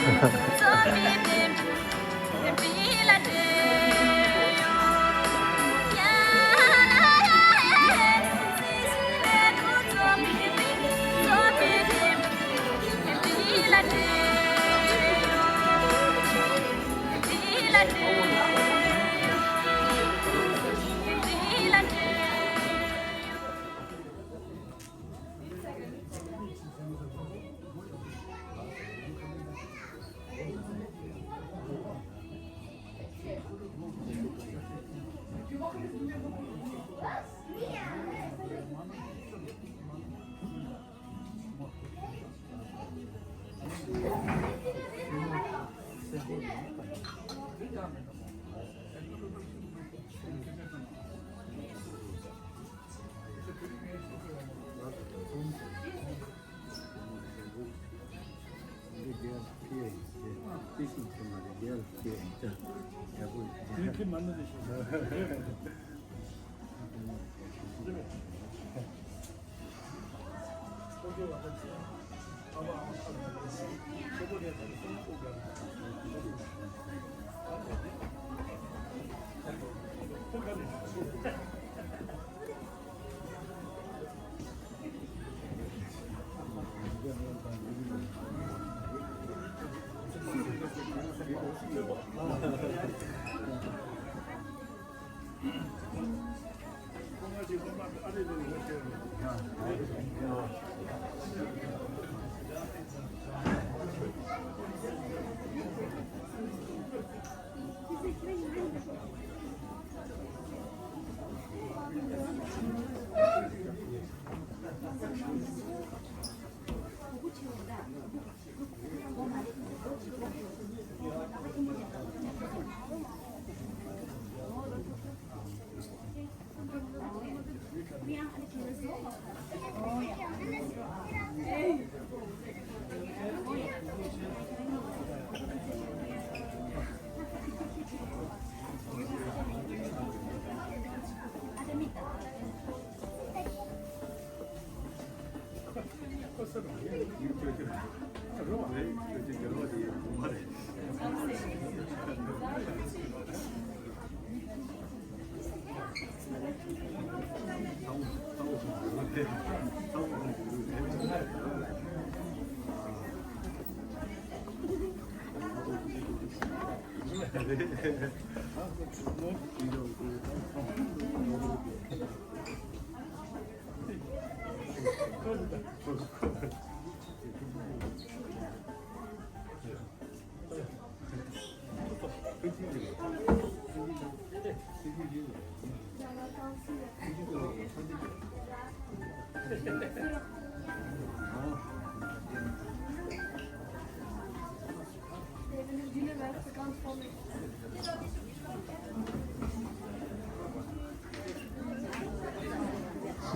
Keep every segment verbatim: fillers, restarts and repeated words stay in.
སོ་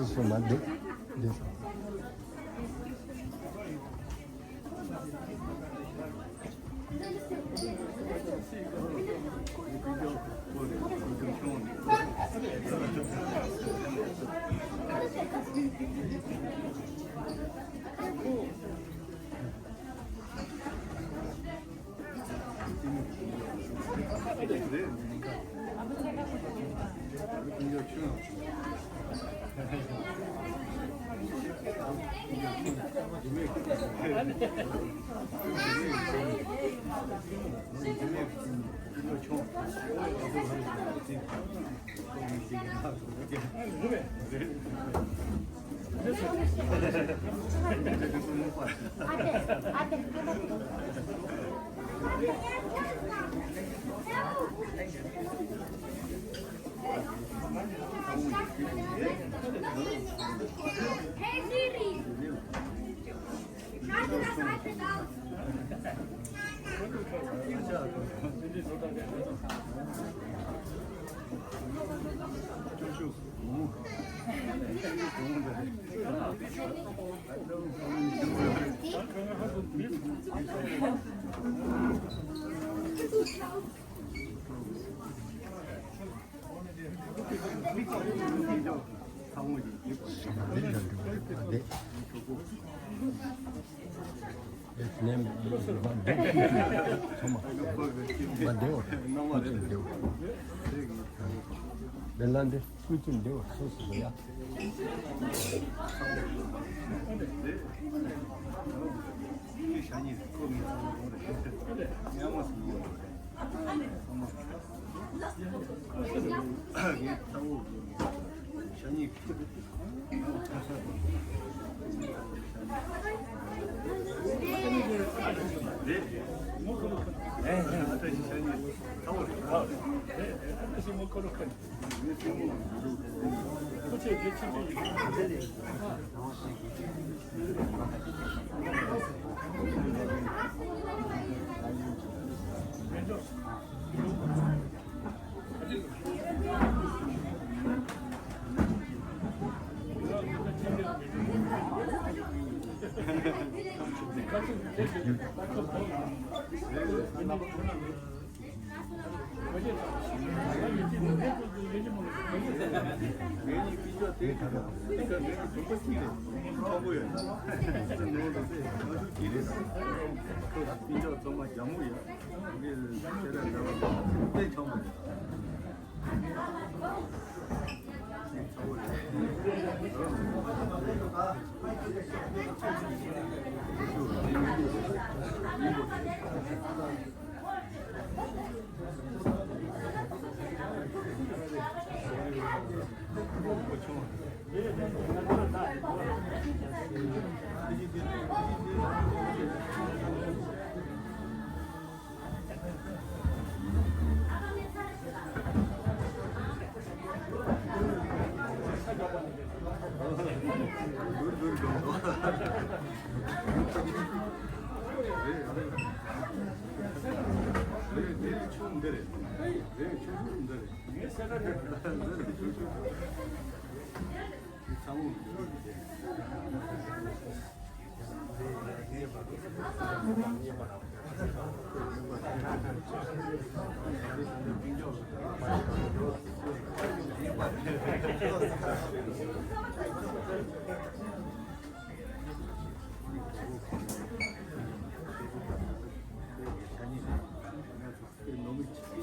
སོ་མ་འདུག་འདུག་ནས་མ་འདུག་ཚུལ་ཚུལ་ཚང་མ་མ་བདེ་བ་ཚུལ་ཚུལ་བདེ་བ། དེ་ལ་འདི་ཚུལ་ཚུལ་བདེ་བ་སོ་སོ་ཡ།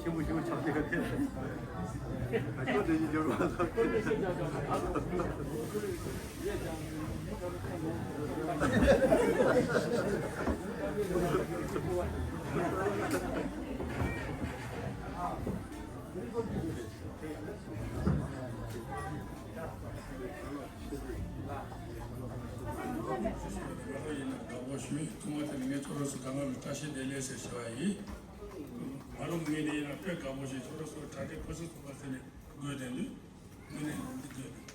ཆེན་པོ་ཞིག་ཆགས་ཀྱི་ཡོད་དེ། ཁྱོད་དེ་ཉིད་འབྱོར་བ་དང་། ཡིན་ན་དགའ་པོ་ཞུ། ཐོག་མ་དེ་ནི་ངས་ཁྱོད་རང་ཚོ་གང་ག་ལ་བཀྲ་ཤིས་བདེ་ལེགས་ཟེར་ཞུ་བ་ཡིན། མ་རུང་ངས་ནི་ཡིན་ན་དཔེ་དགའ་པོ་ཞིག་ཁྱོད་རང་ཚོ་གྲ་སྒྲིག་ཁོ་ཚོ་ཚོ་མ་ཟེར་ནས་དགོས་དེ་འདུག་ངས་ནི་འདི་དགོས་འདུག་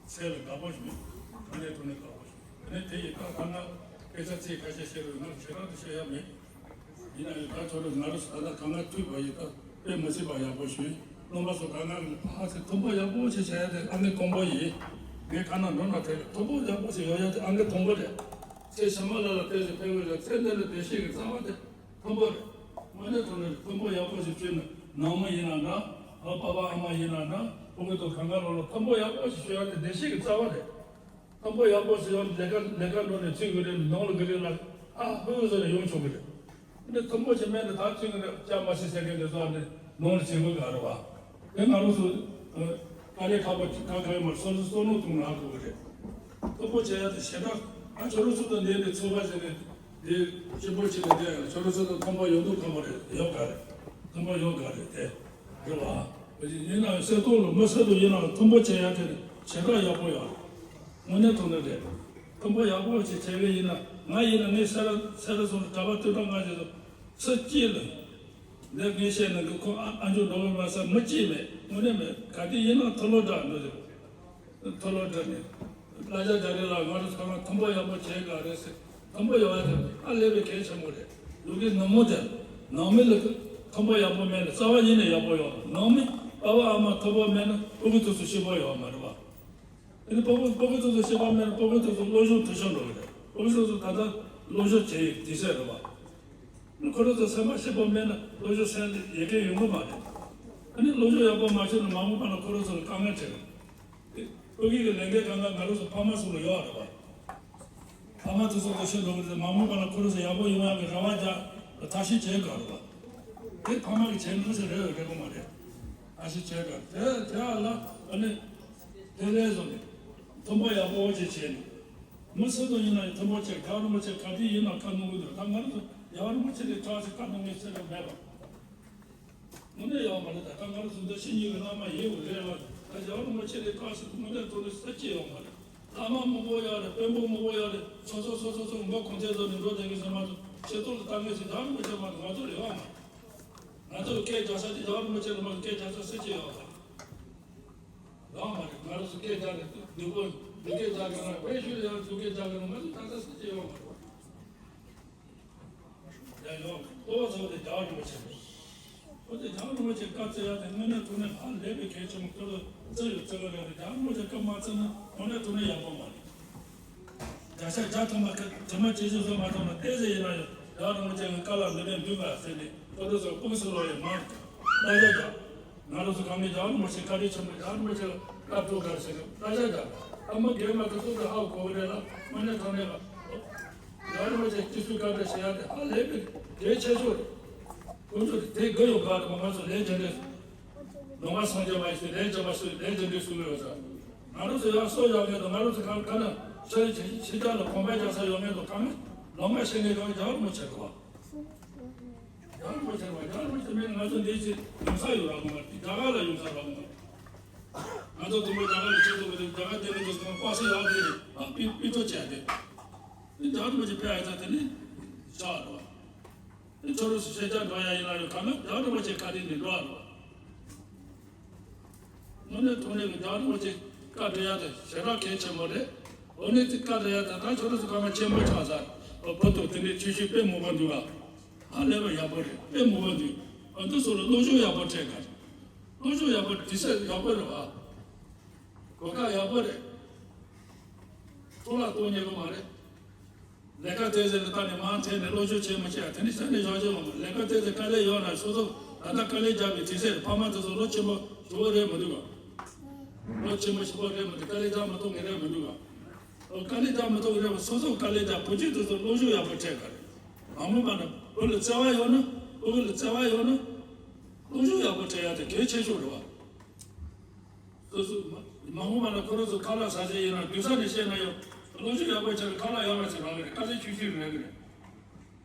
ཚེ་ལ་དགའ་པོ་ཞུ། ཐོག་ནས་ཐོག་ནས་དགའ་པོ་ཞུ། དེ་ནས་དེ་ཡི་ཐོག་ཐ་ན་སྐད་ཆ་ཚིག་ཁ་ཤས་བཤད་རུང་ང་ཞེ་དྲག་ཏུ་བཤད་ཡ་མེད། ཡིན་ན་ཡང་ད་ཁྱོད་རང་ང་རང་ཚོ་ད་ལྟ་གང་ག་ཐུག་པ་ཡིན། ད་དཔེ་མི་སྲིད་པ་ཡག་པོ་ཞུས། རློན་པ་ཚོ་གང་ག་གིས་ཕར་ཚུར་མཐུན་པོ་ཡག་པོ་ཞིག་བྱ་ཡ་དེ་ཨང་ཀི་དང་པོ་ཡིན། ངས་ཁ་ནང་འགྲོ་ན་དེ་མཐུན་པོ་ཡག་པོ་ཞིག་ཡོང་ཡ་དེ་ཨང་ཀི་དང་པོ་རེད། ཚེ་ཕྱི་མ་ལ་ལ་ཕན་ཞིག་ཕན་གྱི་རེད། ཚེ་འདི་ལ་བདེ་སྐྱིད་ཀྱི་རྩ་བ་དེ་མཐུན་པོ་རེད། དངོས་གནས་དྲང་གནས་མཐུན་པོ་ཡག་པོ་ཞིག་བྱས་ན་ནང་མི་ཡིན་ན་འདྲ། ཨ་པ་ཕ་ཨ་མ་ཡིན་ན་འདྲ། ཕྲུ་གུ་དང་གང་ག་ལོ་ལ་མཐུན་པོ་ཡག་པོ་ཞིག་བྱེད་ཡ་དེ་བདེ་སྐྱིད་ཀྱི་རྩ་བ་རེད། དང་པོ་ཡག་པོ་ཞིག་ཡོང་ལས་ཀ་ལས་ཀ་འགྲོ་ནས་ཚུད་གི་རེད། ནང་ལ་གི་རེད་ལ་ཨ་ཧུ་ཧུ་ཟེར་ནས་ཡོང་ཆོག་གི་རེད། འདི་དང་པོ་ཞིག་མེད་ནས་ད་ཚུད་གི་རེད། སྐྱ་མ་ཤི་ཟེར་མཁན་དེ་ཚོ་ནས་ནང་ལ་བྱེད་དགོས་ག་རེད་བ། དེ་ང་རང་ཚོ་དཀའ་ལས་ཁག་པོ་ཁག་ཁག་ཡོད་མ་རེད། སོ་སོ་བསམ་བློ་གཏོང་ན་ཧ་གོ་གི་རེད། དང་པོ་བྱེད་ཡ་དེ་ཞེ་དྲག་ཨ་ཁྱོད་རང་ཚོ་དང་འདྲེས་ནས་ཚོགས་པ་བྱས་ནས་འདི་སྤྱི་པོ་བྱས་ནས་བསྡད་ཡ་ཁྱོད་རང་ཚོ་དང་དང་པོ་ཡོང་འདུག་ག་མ་རེད། ཡོད་ག་རེད། དང་པོ་ཡོད་ག་རེད་དེ། རེད་བ། ཡིན་ནའང་སེ་སྟོང་ལ་མི་སེ་སྟོང་ཡིན་ནའང་མཐུན་པོ་བྱེད་ཡ་དེ་ནི་ཞེ་དྲག་ཡག་པོ་ཡོད་རེད། དངོས་གནས་དྲང་གནས་རེད། མཐུན་པོ་ཡག་པོ་ཞིག་བྱེད་ཀྱི་ཡིན་ན། ང་ཡིན་ན་ངའི་སེ་ར་སེ་ར་ཟུར་གྲྭ་པ་སྟོན་གྲངས་ལྔ་ཞིག་ཏུ་ཚེ་གཅིག་ལ་འདི་ངས་བཤད་ན་འདི་ཁོ་ཨ་ཨ་མཆོག་འགྲོ་བའི་མ་ས་མི་གཅིག་མེད། དངོས་གནས་མེད། ག་དུས་ཡིན་ན་མཐོ་སློབ་གྲྭ་འགྲོ་ཟེར། མཐོ་སློབ་གྲྭ་ནས་གླ་ཆ་རྒྱག་རེས་ལ་ང་རང་ཚང་མ་མཐུན་པོ་ཡག་པོ་བྱེད་ག་རེད་ཟེར། མཐུན་པོ་ཡོང་བ་དེ་ཨ་ལས་པའི་གལ་ཆེན་པོ་རེད། ལུག་གི་ནུབ་མོ་དེ་ནང་མི་ལ་མཐུན་པོ་ཡག་པོ་མེད་ན་རྩ་བ་ཉིད་ནས་ཡག་པོ་ཡོང་། ནང་མི་པ་ཕ་ཨ་མ་མཐུན་པོ་མེད་ན་ཕྲུ་གུ་དེ་ཚོ་སྐྱིད་པོ་ཡོང་མ་རེད་བ། དེ་ནི་ཕྲུ་གུ་ཕྲུ་གུ་དེ་ཚོ་སྐྱིད་པོ་མེད་ན་ཕྲུ་གུ་དེ་ཚོ་སློབ་སྦྱོང་འཐུས་ཤོར་འགྲོ་གི་རེད། ཕྲུ་གུ་དེ་ཚོ་ད་ལྟ་སློབ་སྦྱོང་བྱེད་ཡི་དུས་ཚོད་རེད་བ། ཁོ་རང་ཚོ་སེམས་པ་སྐྱིད་པོ་མེད་ན་སློབ་སྦྱོང་སེམས་ལ་ཡི་གེ་ཡོང་གི་མ་རེད། ཨ་ནི་སློབ་སྦྱོང་ཡག་པོ་མ་བྱས་ན་མ་འོངས་པ་ན་ཁོ་རང་ཚོ་ལ་དཀའ་ངལ་འཕྲད་རེད། ཕ་གི་གི་ལས་འགན་གང་ག་ང་རང་ཚོ་ཕ་མ་ཚོ་ལ་ཡོད་རེད་བ། ཕ་མ་དེ་ཚོ་ལ་ཤོད་འགྲོ་གི་རེད། མ་འོངས་པ་ལ་ཁོ་རང་ཚོ་ཡག་པོ་ཡོང་ཡག་གི་རེ་བ་རྒྱག་ཐབས་ཤེས་བྱེད་དགོས་རེད་པ། དེ་ཕ་མ་གི་བྱེད་འདུན་ཟེར་རེད་རེད་པ་མ་རེད། ཐབས་ཤེས་བྱེད་དགོས་དེ་དེ་ཨ་ལ་ཨ་ནི་དེ་ལས་བཟོ་ནས་མཐུན་པ་ཡག་པོ་ཅིག་བྱས་ནས་མི་སུ་དང་ཡིན་ན་ཡང་མཐུན་པོ་བྱས། རྒྱལ་བ་རིན་པོ་ཆེ་ག་དུས་ཡིན་ན་བཀའ་གནང་གི་འདུག་ད་ང་རང་ཚོ་རྒྱལ་བ་རིན་པོ་ཆེ་ལས་དྲག་ཅིག་བཀའ་གནང་མཁན་སུ་ཡང་མེད་པ། དངོས་གནས་ཡོད་མ་རེད། ད་ལྟ་ང་རང་ཚོ་འདི་ཕྱི་གཉིས་ཀྱི་བླ་མ་ཡིན་དགོས་རེད་ལ། ད་རྒྱལ་བ་རིན་པོ་ཆེ་ལས་དཀའ་ཞིག་དངོས་གནས་དོན་དུ་ས་སྐྱེས་ཡོད་མ་རེད། བླ་མ་མང་པོ་ཡོད་རེད། དཔོན་པོ་མང་པོ་ཡོད་རེད། སོ་སོ་སོ་སོ་སོ་མགོ་གོང་ཚད་བཟོ་ནས་འགྲོ་བསྡད་མཁན་ཚང་མ་ཚོ་ཆེ་མཐོང་ལ་ལྟ་མཁན་ཞིག་རྒྱལ་བ་རིན་པོ་ཆེ་མ་གཏོགས་ང་ཚོ་ལ་ཡོད་མ་རེད། ང་ཚོ་ལ་སྐད་རྒྱག་ས་དེ་རྒྱལ་བ་རིན་པོ་ཆེ་ལ་མ་གཏོགས་སྐད་རྒྱག་ས་ས་སྐྱེས་ཡོད་མ་རེད། ཡོད་མ་རེད། ང་རང་ཚོ་སྐད་རྒྱག་གི་འདུག་སྡུག་པོ་འདུག་སྐད་རྒྱག་གི་ན་དཔེ་ཞུ་ཡང་འདུག་སྐད་རྒྱག་གི་ན་ང་ཚོ་ད་ལྟ་ས་སྐྱེས་ཡོད་མ་རེད། ཡང་ཡང་ལྟོ་བ་ཚོ་དེ་རྒྱ་རིན་པོ་ཆེ་རེད། ཁོ་ཚོས་རྒྱ་རིན་པོ་ཆེ་བཀའ་སྩལ་ཡ་དེ་དངོས་གནས་དྲང་གནས་ཧ་ལས་པའི་གལ་ཆེན་པོ་ཁོ་ཚོ་བརྩི་ཡོད་བརྩི་གི་རེད་དེ། རྒྱ་རིན་པོ་ཆེ་བཀའ་མ་སྩལ་ན་དངོས་གནས་དྲང་གནས་ཡག་པོ་མ་རེད། བརྒྱ་ཆ་བརྒྱ་ཐམ་པ་ཁ་དྲི་མ་ཇི་བཞིན་བཟོ་མ་ཐུབ་ན་ཏོག་ཙམ་ཡིན་ན་ཡང་རྒྱ་རིན་པོ་ཆེ་གི་བཀའ་ལ་འདི་འདྲ་འདུག་ག་ཟེར་ནས་ཁོ་ཚོ་ཚོ་དཔུང་སུ་ལོག་ཡོད་མ་རེད། ད་ཡ་རྒྱ། ང་རང་ཚོ་གང་གི་རྒྱལ་བ་རིན་པོ་ཆེ་བཀའ་དྲིན་ཆེན་པོ། རྒྱལ་བ་རིན་པོ་ཆེ་ལ་བཀའ་སྒྲུབ་གར་ཟེར་ནས་ད་ཡ་རྒྱ། ཨ་མ་རྒན་མ་དེ་ཚོ་དེ་ཧ་གོ་གི་རེད་ལ། དངོས་གནས་དྲང་གནས་ལ། རྒྱལ་བ་རིན་པོ་ཆེ་སྐྱེ་སྲོལ་བཀའ་སྒྲུབ་བྱེད་ཡ་དེ་ཧ་ལས་པའི་གལ་ཆེ་ཤོས་རེད། ཁོང་ཚོ་དེ་དགའ་ཡོད་ག་རེད་མ། ང་ཚོ་ལས་བྱེད་འདྲེ། ལོ་ང་སངས་རྒྱས་པ་ཡིན་ཟེར་ལས་བྱེད་པ་སུ་ལས་བྱེད་འདྲེ་སུ་ལོས་ཡོད་ས། ང་རང་ཚོ་ཡང་སྲོག་ཡག་མེད་དང་ང་རང་ཚོ་གང་ག་ན་ཤ་ཤ་རྒྱག་ལ་གོམ་པ་རྒྱག་ས་ཡོད་མེད་དང་གང་ལོ་ང་ཤེས་ནས་གང་རྒྱག་རུ་མ་བྱེད་རོགས། རྒྱ་རིན་པོ་ཆེ་རེད་པ། རྒྱ་རིན་པོ་ཆེ་མིན་ང་ཚོ་འདི་ཕྱི་ཡོང་ས་ཡོད་ར་གོ་མ་རེད། རྒྱ་གར་ལ་ཡོང་ས་ར་གོ་མ་རེད། ང་ཚོ་དུ་མ་རྒྱ་གར་ལ་ཆེད་དུ་མ་རེད། རྒྱ་གར་དེ་ནི་དུ་སོང་པ་སེ་ཡག་དེ་རེད། ཨ་པི་པི་ཏོ་བྱས་ཏེ། འདི་རྒྱ་རིན་པོ་ཆེ་ཕེ་ཨ་ཚ་དེ་ནི་ཤ་རེད་པ། འདི་ཁྱོད་རང་ཚོ་ཤེས་རྒྱ་འགྲོ་ཡ་ཡིན་ན་ཡོད་ག་ན་རྒྱ་རིན་པོ་ཆེ་བཀའ་དྲིན་ནི་འགྲོ་ཨ་རེད་པ། དངོས་གནས་དྲང་གནས་ཀྱི་རྒྱ་རིན་པོ་ཆེ་བཀའ་སྒྲུབ་ཡ་དེ་ཞེ་དྲག་གལ་ཆེན་པོ་རེད། འོ་ནས་དེ་བཀའ་སྒྲུབ་ཡ་དེ་ད་ཁྱོད་རང་ཚོ་སྐར་མ་ཆེན་པོ་ཆགས་ཚར། བོད་དུ་དེ་འདྲའི་ཆོས་ཞུ་དཔེ་མང་པོ་འདུག་ག་ཧ་ལས་པ་ཡག་པོ་རེད། དཔེ་མང་པོ་འདུག་ཨ་འདི་ཚོ་ལ་སློབ་སྦྱོང་ཡག་པོ་སྤྲད་དགོས། སློབ་སྦྱོང་ཡག་པོ་དུས་ཚོད་ཡག་པོ་རེད་པ། གོ་སྐབས་ཡག་པོ་རེད། འཕྲོ་བརླག་གཏོང་ཉན་གི་མ་རེད། ལས་ཀ་དེ་ཚོ་ལ་ལྟ་ནས་མར་འཐེན་ནས་སློབ་སྦྱོང་བྱེད་མི་བྱེད་དེ་ནི་ས་ནས་བཞག་རྒྱུ་མ་རེད། ལས་ཀ་དེ་ཚོ་དཀའ་ལས་ཡོད་ན་སོ་སོ་ད་ལྟ་དཀའ་ལས་རྒྱག་པའི་དུས་ཚོད་ཕ་མ་དེ་ཚོ་ལོ་ཆེན་པོ་ཞེ་པོ་རེད་མི་འདུག་ག་ལོ་ཆེན་པོ་ཞེ་པོ་རེད་མི་འདུག་དཀའ་ལས་རྒྱག་མ་ཐུབ་མཁན་རེད་མི་འདུག་ག་ཨོ་དཀའ་ལས་རྒྱག་མ་ཐུབ་མཁན་རེད་པ། སོ་སོ་དཀའ་ལས་རྒྱག་བུ་ཆུང་དེ་ཚོ་སློབ་སྦྱོང་ཡག་པོ་སྤྲད་དགོས་རེད། མ་འོངས་པ་ན་བུ་ལ་བརྩེ་བ་ཡོད་ན་ཕྲུ་གུ་ལ་བརྩེ་བ་ཡོད་ན་སློབ་སྦྱོང་ཡག་པོ་སྤྲད་ཡ་དེ་གལ་ཆེ་ཤོས་རེད་པ། སོ་སོ་མ་མ་འོངས་པ་ན་ཁོ་རང་ཚོ་ཁ་ལག་ཟ་ཆེད་ཡིན་ན་སྡུག་ས་ནས་བཤད་ན་ཡང་སློབ་སྦྱོང་ཡག་པོ་བྱས་ན་ཁ་ལག་ཡག་པ་ཞིག་རག་གི་རེད། དཀའ་ལས་ཆུང་ཆུང་རེད་གི་རེད།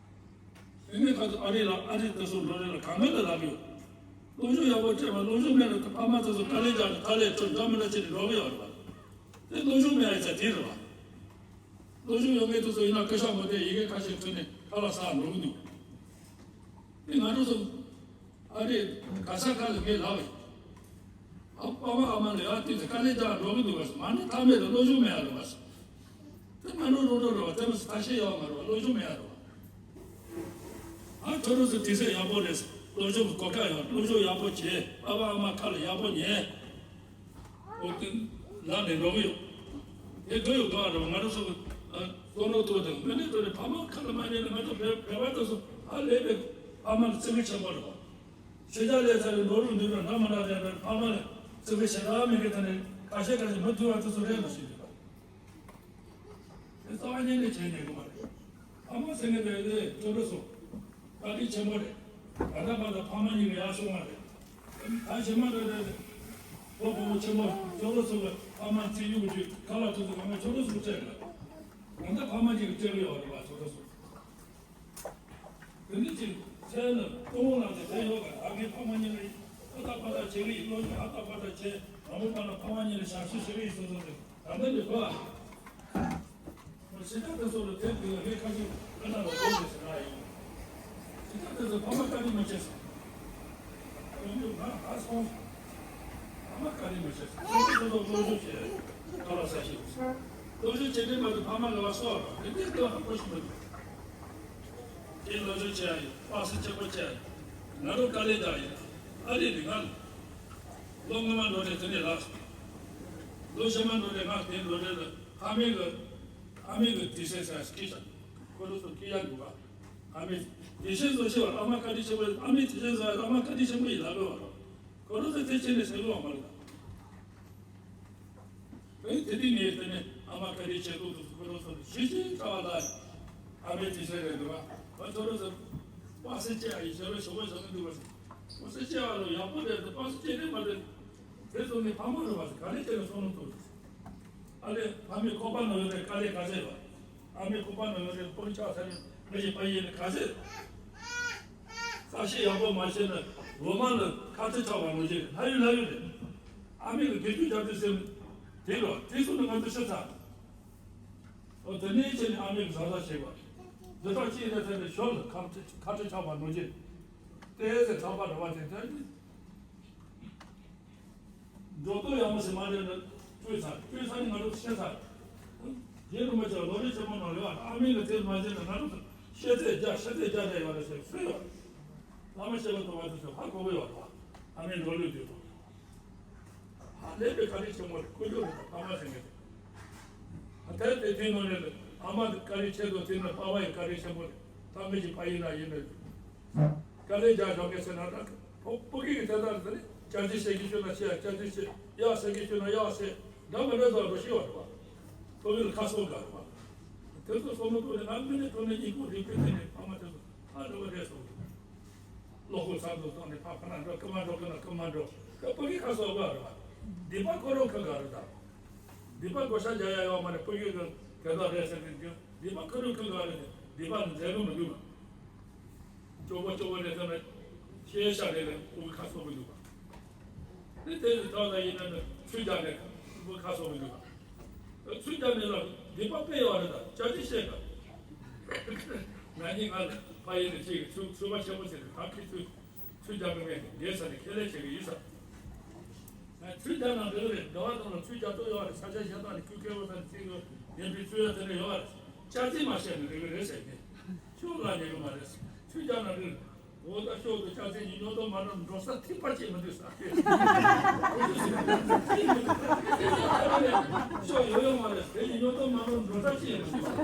ཨ་ནི་ཁ་ཚོ་ཨ་རི་ལ་ཨ་རི་དེ་ཚོ་འགྲོ་རེད་ལ་གང་མེད་ལ་ལབ་ཡོད། སློབ་སྦྱོང་ཡག་པོ་སྤྲད་པ་སློབ་སྦྱོང་མེད་ན་ཕ་མ་དེ་ཚོ་དཀའ་ལས་རྒྱག་ནས་དཀའ་ལས་ཁྲོད་འདྲ་མི་འདྲ་བྱས་ནས་འགྲོ་གི་ཡོད་རེད་པ། དེ་སློབ་སྦྱོང་མེད་ཡ་ཚ་དེ་རེད་པ། སློབ་སྦྱོང་ཡོད་མཁན་དེ་ཚོ་ཡིན་ན་སྐད་ཆ་མ་བདེ་ཡི་གེ་ཁ་ཤས་ཐོན་ནས་ཁ་ལག་ཟ་འགྲོ་གི་འདུག་དེ་ང་ཚོ་ཚོ་ཨ་རི་ག་ས་ག་ལ་ངས་ལབ་ཡིན། ཨ་ཕ་མ་ཨ་མ་ལ་ཡ་དེ་ཚོ་དཀའ་ལས་རྒྱག་འགྲོ་གི་འདུག་བ་མ་ནི་ཐ་མེད་ལ་སློབ་སྦྱོང་མེད་ཡ་རེད་བ། དེ་མ་ནོར་རོ་རོ་རེད་བ། དེ་མི་སྲིད་ཐ་ཤལ་ཡོད་མ་རེད་བ། སློབ་སྦྱོང་མེད་ཡ་རེད་བ། ཨ་ཁྱོད་རང་ཚོ་དུས་ཚོད་ཡག་པོ་རེད། སློབ་སྦྱོང་གི་གོ་སྐབས་ཡོད། སློབ་སྦྱོང་ཡག་པོ་བྱེད། ཨ་ཕ་ཨ་མ་ཁ་ལ་ཡག་པོ་ཉན། ཨོ་དེ་ལ་ནས་འགྲོ་གི་ཡོད། དེ་དགོས་ཡོད་དགོས་རེད་བ། ང་རང་ཚོ་གི་བསམ་བློ་ཐོག་དང་དངོས་གནས་ཐོག་ནས་ཕ་མ་ཁ་ལ་མ་ཉན་ན་ང་ཚོ་བོད་བོད་པ་དེ་ཚོ་ཧ་ལས་པའི་ཕ་མ་ལ་བརྩི་གི་ཆེན་པོ་རེད་བ། ཤེས་བྱ་ལས་ཚར་བའི་ནོར་བུ་འདུག་ར་འདྲ་མ་འདྲ་རེད་རེད། ཕ་མ་ལ་བརྩི་གི་ཞེ་དྲག་མེད་གི། དེ་ནས་ཁ་ཤས་ཁ་ཤས་མི་ཐུབ་པ་དེ་ཚོ་རེད་མ་ཤེས་རེད་བ། དེ་རྩ་བ་ཉིད་ནས་བྱས་ཉན་གི་མ་རེད། ཨ་མ་ཟེར་མཁན་དེ་དེ་ཁྱོད་རང་ཚོ་བཀའ་དྲིན་ཆེན་པོ་རེད། ད་ལྟ་བར་དུ་ཕ་མ་གཉིས་ཀྱི་ཡར་སོང་བ་རེད། ད་ཕྱི་མ་རེད་རེད་རེད། ཁོ་ཕོ་བོ་ཆེན་པོ་ཁྱོད་རང་ཚོ་གི་ཕ་མ་བརྩི་གཡུག་གི་ཁ་ལག་ཐུག་ཚོ་གང་ག་ཁྱོད་རང་ཚོ་སྤྲད་དགོས། ད་ལྟ་ཕ་མ་གཉིས་ཀྱི་སྤྲད་གི་ཡོད་རེད་བ་ཁྱོད་རང་ཚོ། དེ་འདྲ་ཅིག་ཚེ་ལ་སྤོང་བ་ལ་དེ་བས་ཡོད་པ། ད་ངའི་ཕ་མ་གཉིས་ལ་ཧ་ཏག་པ་ཏག་བྱེད་ཀྱི་ཡིན། སློབ་སྦྱོང་ཧ་ཏག་པ་ཏག་བྱེད། མ་འོངས་པ་ལ་ཕ་མ་གཉིས་ལ་ཞབས་ཞུ་བྱེད་ཀྱི་ཡིན་སོ་སོ་རེད། ད་ལྟ་འདི་གོ་ཨ། སྤྱི་ཚོགས་དེ་ཚོ་ལ་དེབ་འདི་ལ་ངས་ཁ་ཤས་ཨ་ན་ལ་དེབ་འདི་ཟེར་ན་ཡིན། སྤྱི་ཚོགས་དེ་ཚོ་ཕ་མ་བཀའ་དྲིན་མ་ཆེ་སོང་། ང་ཡོད་ང་ཧ་སོང་། ཕ་མ་བཀའ་དྲིན་མ་ཆེ་སོང་། སོ་སོ་སོ་སོ་སློབ་སྦྱོང་བྱེད། ཁ་ལག་ཟ་ཤེས། སློབ་སྦྱོང་བྱེད་དུས་མ་གཏོགས་ཕ་མ་ལ་བ་སོགས་རོགས་དེ་འདྲའི་ལྟོས་ཧ་གོ་ཞིག་མི་འདུག་དེ་སློབ་སྦྱོང་བྱས་ཡིན། དཔག་ཚད་ཆེན་པོ་བྱས་ཡིན། ང་རང་དཀའ་ལས་རྒྱག་ཡིན། ཨ་རི་ནི་ང་ལོ་སྔོན་མ་འགྲོ་དེ་དེ་ནས་ལགས། ལོ་ཕྱི་མ་འགྲོ་དེ་ང་དེ་འགྲོ་དེ་ལ་ཕ་མེས་གི་ཕ་མེས་གི་དུས་ཚོད་ཟེར་སྐྱིད་ཤག་ཁོ་ཚོ་ཚོ་སྐྱིད་ཡག་འདུག་ག་ཕ་མེས་དུས་ཚོད་བཟོ་ཤེས་པ། ཨ་མ་བཀའ་དྲིན་ཆེ་པོ། ཨ་མའི་དུས་ཚོད་བཟོ་ཡ་ཨ་མ་བཀའ་དྲིན་ཆེན་པོ་ཡིན་ལབ་དགོས་པ་རེད། ཁོ་ཚོ་ཚོ་དེ་བྱས་ནས་ཟེར་དགོས་པ་མ་རེད། ཨེ་དེ་དུས་ངས་དེ་ནས་ཨ་མ་བཀའ་དྲིན་ཆེ། ཁོ་ཚོ་ ལོ་སོང་ཞི་ཞི་ཁྲ་བ་ལ་ཨ་མའི་དུས་ཚོད་རེད་འདུག་བ། ང་ཚོ་ལོ་སོང་པ་སེ་ཅེ་ཨ་ཡི་ཞེ་ལོ་ཞོགས་པ་ཞོགས་ནི་འདུག་བ། པ་སེ་ཅེ་ཨ་ལོ་ཡག་པོ་རེད་འདུག་པ་སེ་ཅེ་རེད་མ་རེད། དེ་ཚོ་ནི་ཕ་མ་རེད་བ་ག་ལེ་བྱས་ནས་སོང་ནོ་འདུག་ཨ་ལེ་ཕ་མའི་ཁོག་པ་ནང་ཡོད་པའི་དཀའ་ལས་ག་ཚད་ཡོད། ཨ་མའི་ཁོག་པ་ནང་ཡོད་པའི་སྤུན་ཆ་ཚ་ནི་ང་ཡི་པ་ཡིན་ནི་ག་ཚད། ས་ཤི་ཡག་པོ་མ་བྱས་ན་ལོ་མ་ལ་ཁ་ཚ་ཆགས་པ་ནང་བཞིན་ལྷ་ཡུལ་ལྷ་ཡུལ་རེད། ཨ་མའི་ལ་དགེ་སྐྱོན་རྒྱབ་དུས་སེམས་དེ་རོ་དེ་སོང་ནི་ང་ཚོ་ཤི་ཚར། ཨོ་དེ་ནས་ཁྱེད་ནི་ཨ་མའི་གཟབ་གཟབ་བྱེད་པ། འདི་དག་ཅིག་ནས་ཐོན་ནས་ཞོར་ལ་ཁ་ཁ་ཁྲི་ཆགས་པ་ནོར་གྱིན། ཏེ་ཟེར་ཐག་པ་འདྲ་བ་དེ་ཐོན་ནས། འགྲོ་ལྡོག་ཡག་མོ་ཞིག་མ་རེད་ན་བཀྲུས་ཚར་བཀྲུས་ཚར་ནས་ང་ཚོ་ཤེས་ཚར། རྗེ་རིན་པོ་ཆེ་ལོ་རེ་ཆེན་མོ་ནང་ཡོད་ཨ་མའི་ལ་དེ་མ་བྱས་ན་ང་ཚོ་ཤེས་ཚད་རྒྱ་ཤེས་ཚད་རྒྱ་རྒྱ་ཡོད་རེད་ཟེར་སུས་ཡོད། བླ་མ་ཤེས་པ་ཐོབ་པ་དེ་ཚོ་ཧ་གོ་གི་ཡོད་རེད་བ། ཨ་མའི་འགྲོ་ལུགས་དེ་ཚོ། ཧ་ལས་པའི་བཀའ་དྲིན་ཆེན་མོ་རེད་ཁོ་ཚོ་རེད་ད་ཕ་མ་ཟེར་མཁན་དེ། ཨ་ཐལ་དེ་དུས་ནང་ནས་ཨ་མ་དེ་བཀའ་དྲིན་ཆེ་དོ་དེ་ནི་པ་ཕ་ཡི་བཀའ་དྲིན་ཆེན་མོ་རེད་ད་མི་གི་ཕ་ཡིན་ན་ཡིན་ནས། དཀའ་ལས་རྒྱག་ཞོག་གི་ཟེར་ན་ད་ཕོ་ཕོ་སྐད་ཀྱི་དེ་ལྟར་དེ་ནི་སྐྱག་རྫུན་བཤད་ཀྱི་ཤོད་ན་ཤེས་ཡ་སྐྱག་རྫུན་བཤད་ཡག་ཟེར་ཀྱི་ཤོད་ན་ཡག་ཟེར་འདྲ་མི་འདྲ་དང་རོ་ཤི་བ་རེད་བ། ཕོ་སྐད་ལ་ཁ་སོག་ག་རེད་བ། དེ་ཚོ་སོང་མ་ཐུབ་ནས་ང་མི་ནི་ཐོག་ནས་ཡིན་ཁུངས་རིག་པའི་ཐད་ནས་ཕ་མ་དེ་ཚོ་ཧ་འདྲ་བ་རེད་སོང་། བློ་ཁོག་ཚ་དུ་སོང་ནས་ཕ་ཕ་ན་འགྲོ་ཀི་མ་འགྲོ་ཀི་ན་ཀི་མ་འགྲོ་ཀི་ཕོ་སྐད་ཁ་སོག་ག་རེད་བ། སྡིག་པ་ཁོ་རང་ཁ་ག་རེད་ད། སྡིག་པ་བགོ་བཤའ་རྒྱག་ཡ་ཡོད་མ་རེད་ཕོ་སྐད་ཀྱི་དེ་དག་རེད་ཟེར་ནས་སྡིག་པ་ཁོ་རང་ཁ་ག་རེད་སྡིག་པ་ནི་འཛེམ་གི་མི་འདུག་ག་སྐྱོ་པོ་སྐྱོ་པོ་རེད་ཟེར་ན་ཤེས་བྱ་རེད་ལ་ཕོ་སྐད་ཁ་སོག་གི་འདུག་ག་དེ་དེ་ནི་ཐོག་ལ་ཡིན་ན་ནི་ཚུལ་རྒྱག་ནས་ཕོ་སྐད་ཁ་སོག་གི་འདུག་ག་ཚུལ་རྒྱག་ནས་ལ་སྡིག་པ་དཔེ་ཡོད་རེད་ད་སྐྱག་རྫུན་བཤད་ག་ང་གཉིས་ང་ལ་ཕ་ཡིན་ནི་གཅིག་གི་ཚུལ་ཚུལ་པ་ཆེན་པོ་ཟེར་ནས་ད་ཁི་ཚུལ་ཚུལ་རྒྱག་གི་མེད་ནི་འདས་ས་ནས་ཁས་ལེན་བྱེད་གི་ཡིན་ས། ཚུལ་རྒྱག་ན་འགྲིག་གི་རེད་འགྲོ་བ་ཚང་ལ་ཚུལ་རྒྱག་ཐུབ་ཡོད་རེད་ས་ཆ་གཞན་དག་ནས་ཁྱུ་ཁེ་བོ་ས་ནས་བརྩི་གི་ཡོད་ངན་པའི་ཚུལ་ཡང་དེ་འདྲ་ཡོད་རེད་སྐྱག་རྫུན་མ་བཤད་ནས་འགྲིག་གི་རེད་ཟེར་ནས་ཤོག་ལ་ཉན་གི་མ་རེད་ཚུལ་རྒྱག་ན་འགྲིག་འོ་ད་ཤོག་ཏུ་སྐྱག་རྫུན་གྱི་སྨྱོ་རྡོག་མ་འགྲོ་འགྲོ་ས་ཐིགས་པ་ཅིག་མི་འདུག་ས། ཤོག་ཡོད་ཡོད་མ་རེད་དེ་ཡི་སྨྱོ་རྡོག་མ་འགྲོ་འགྲོ་ས་ཅིག་མི་འདུག་ས།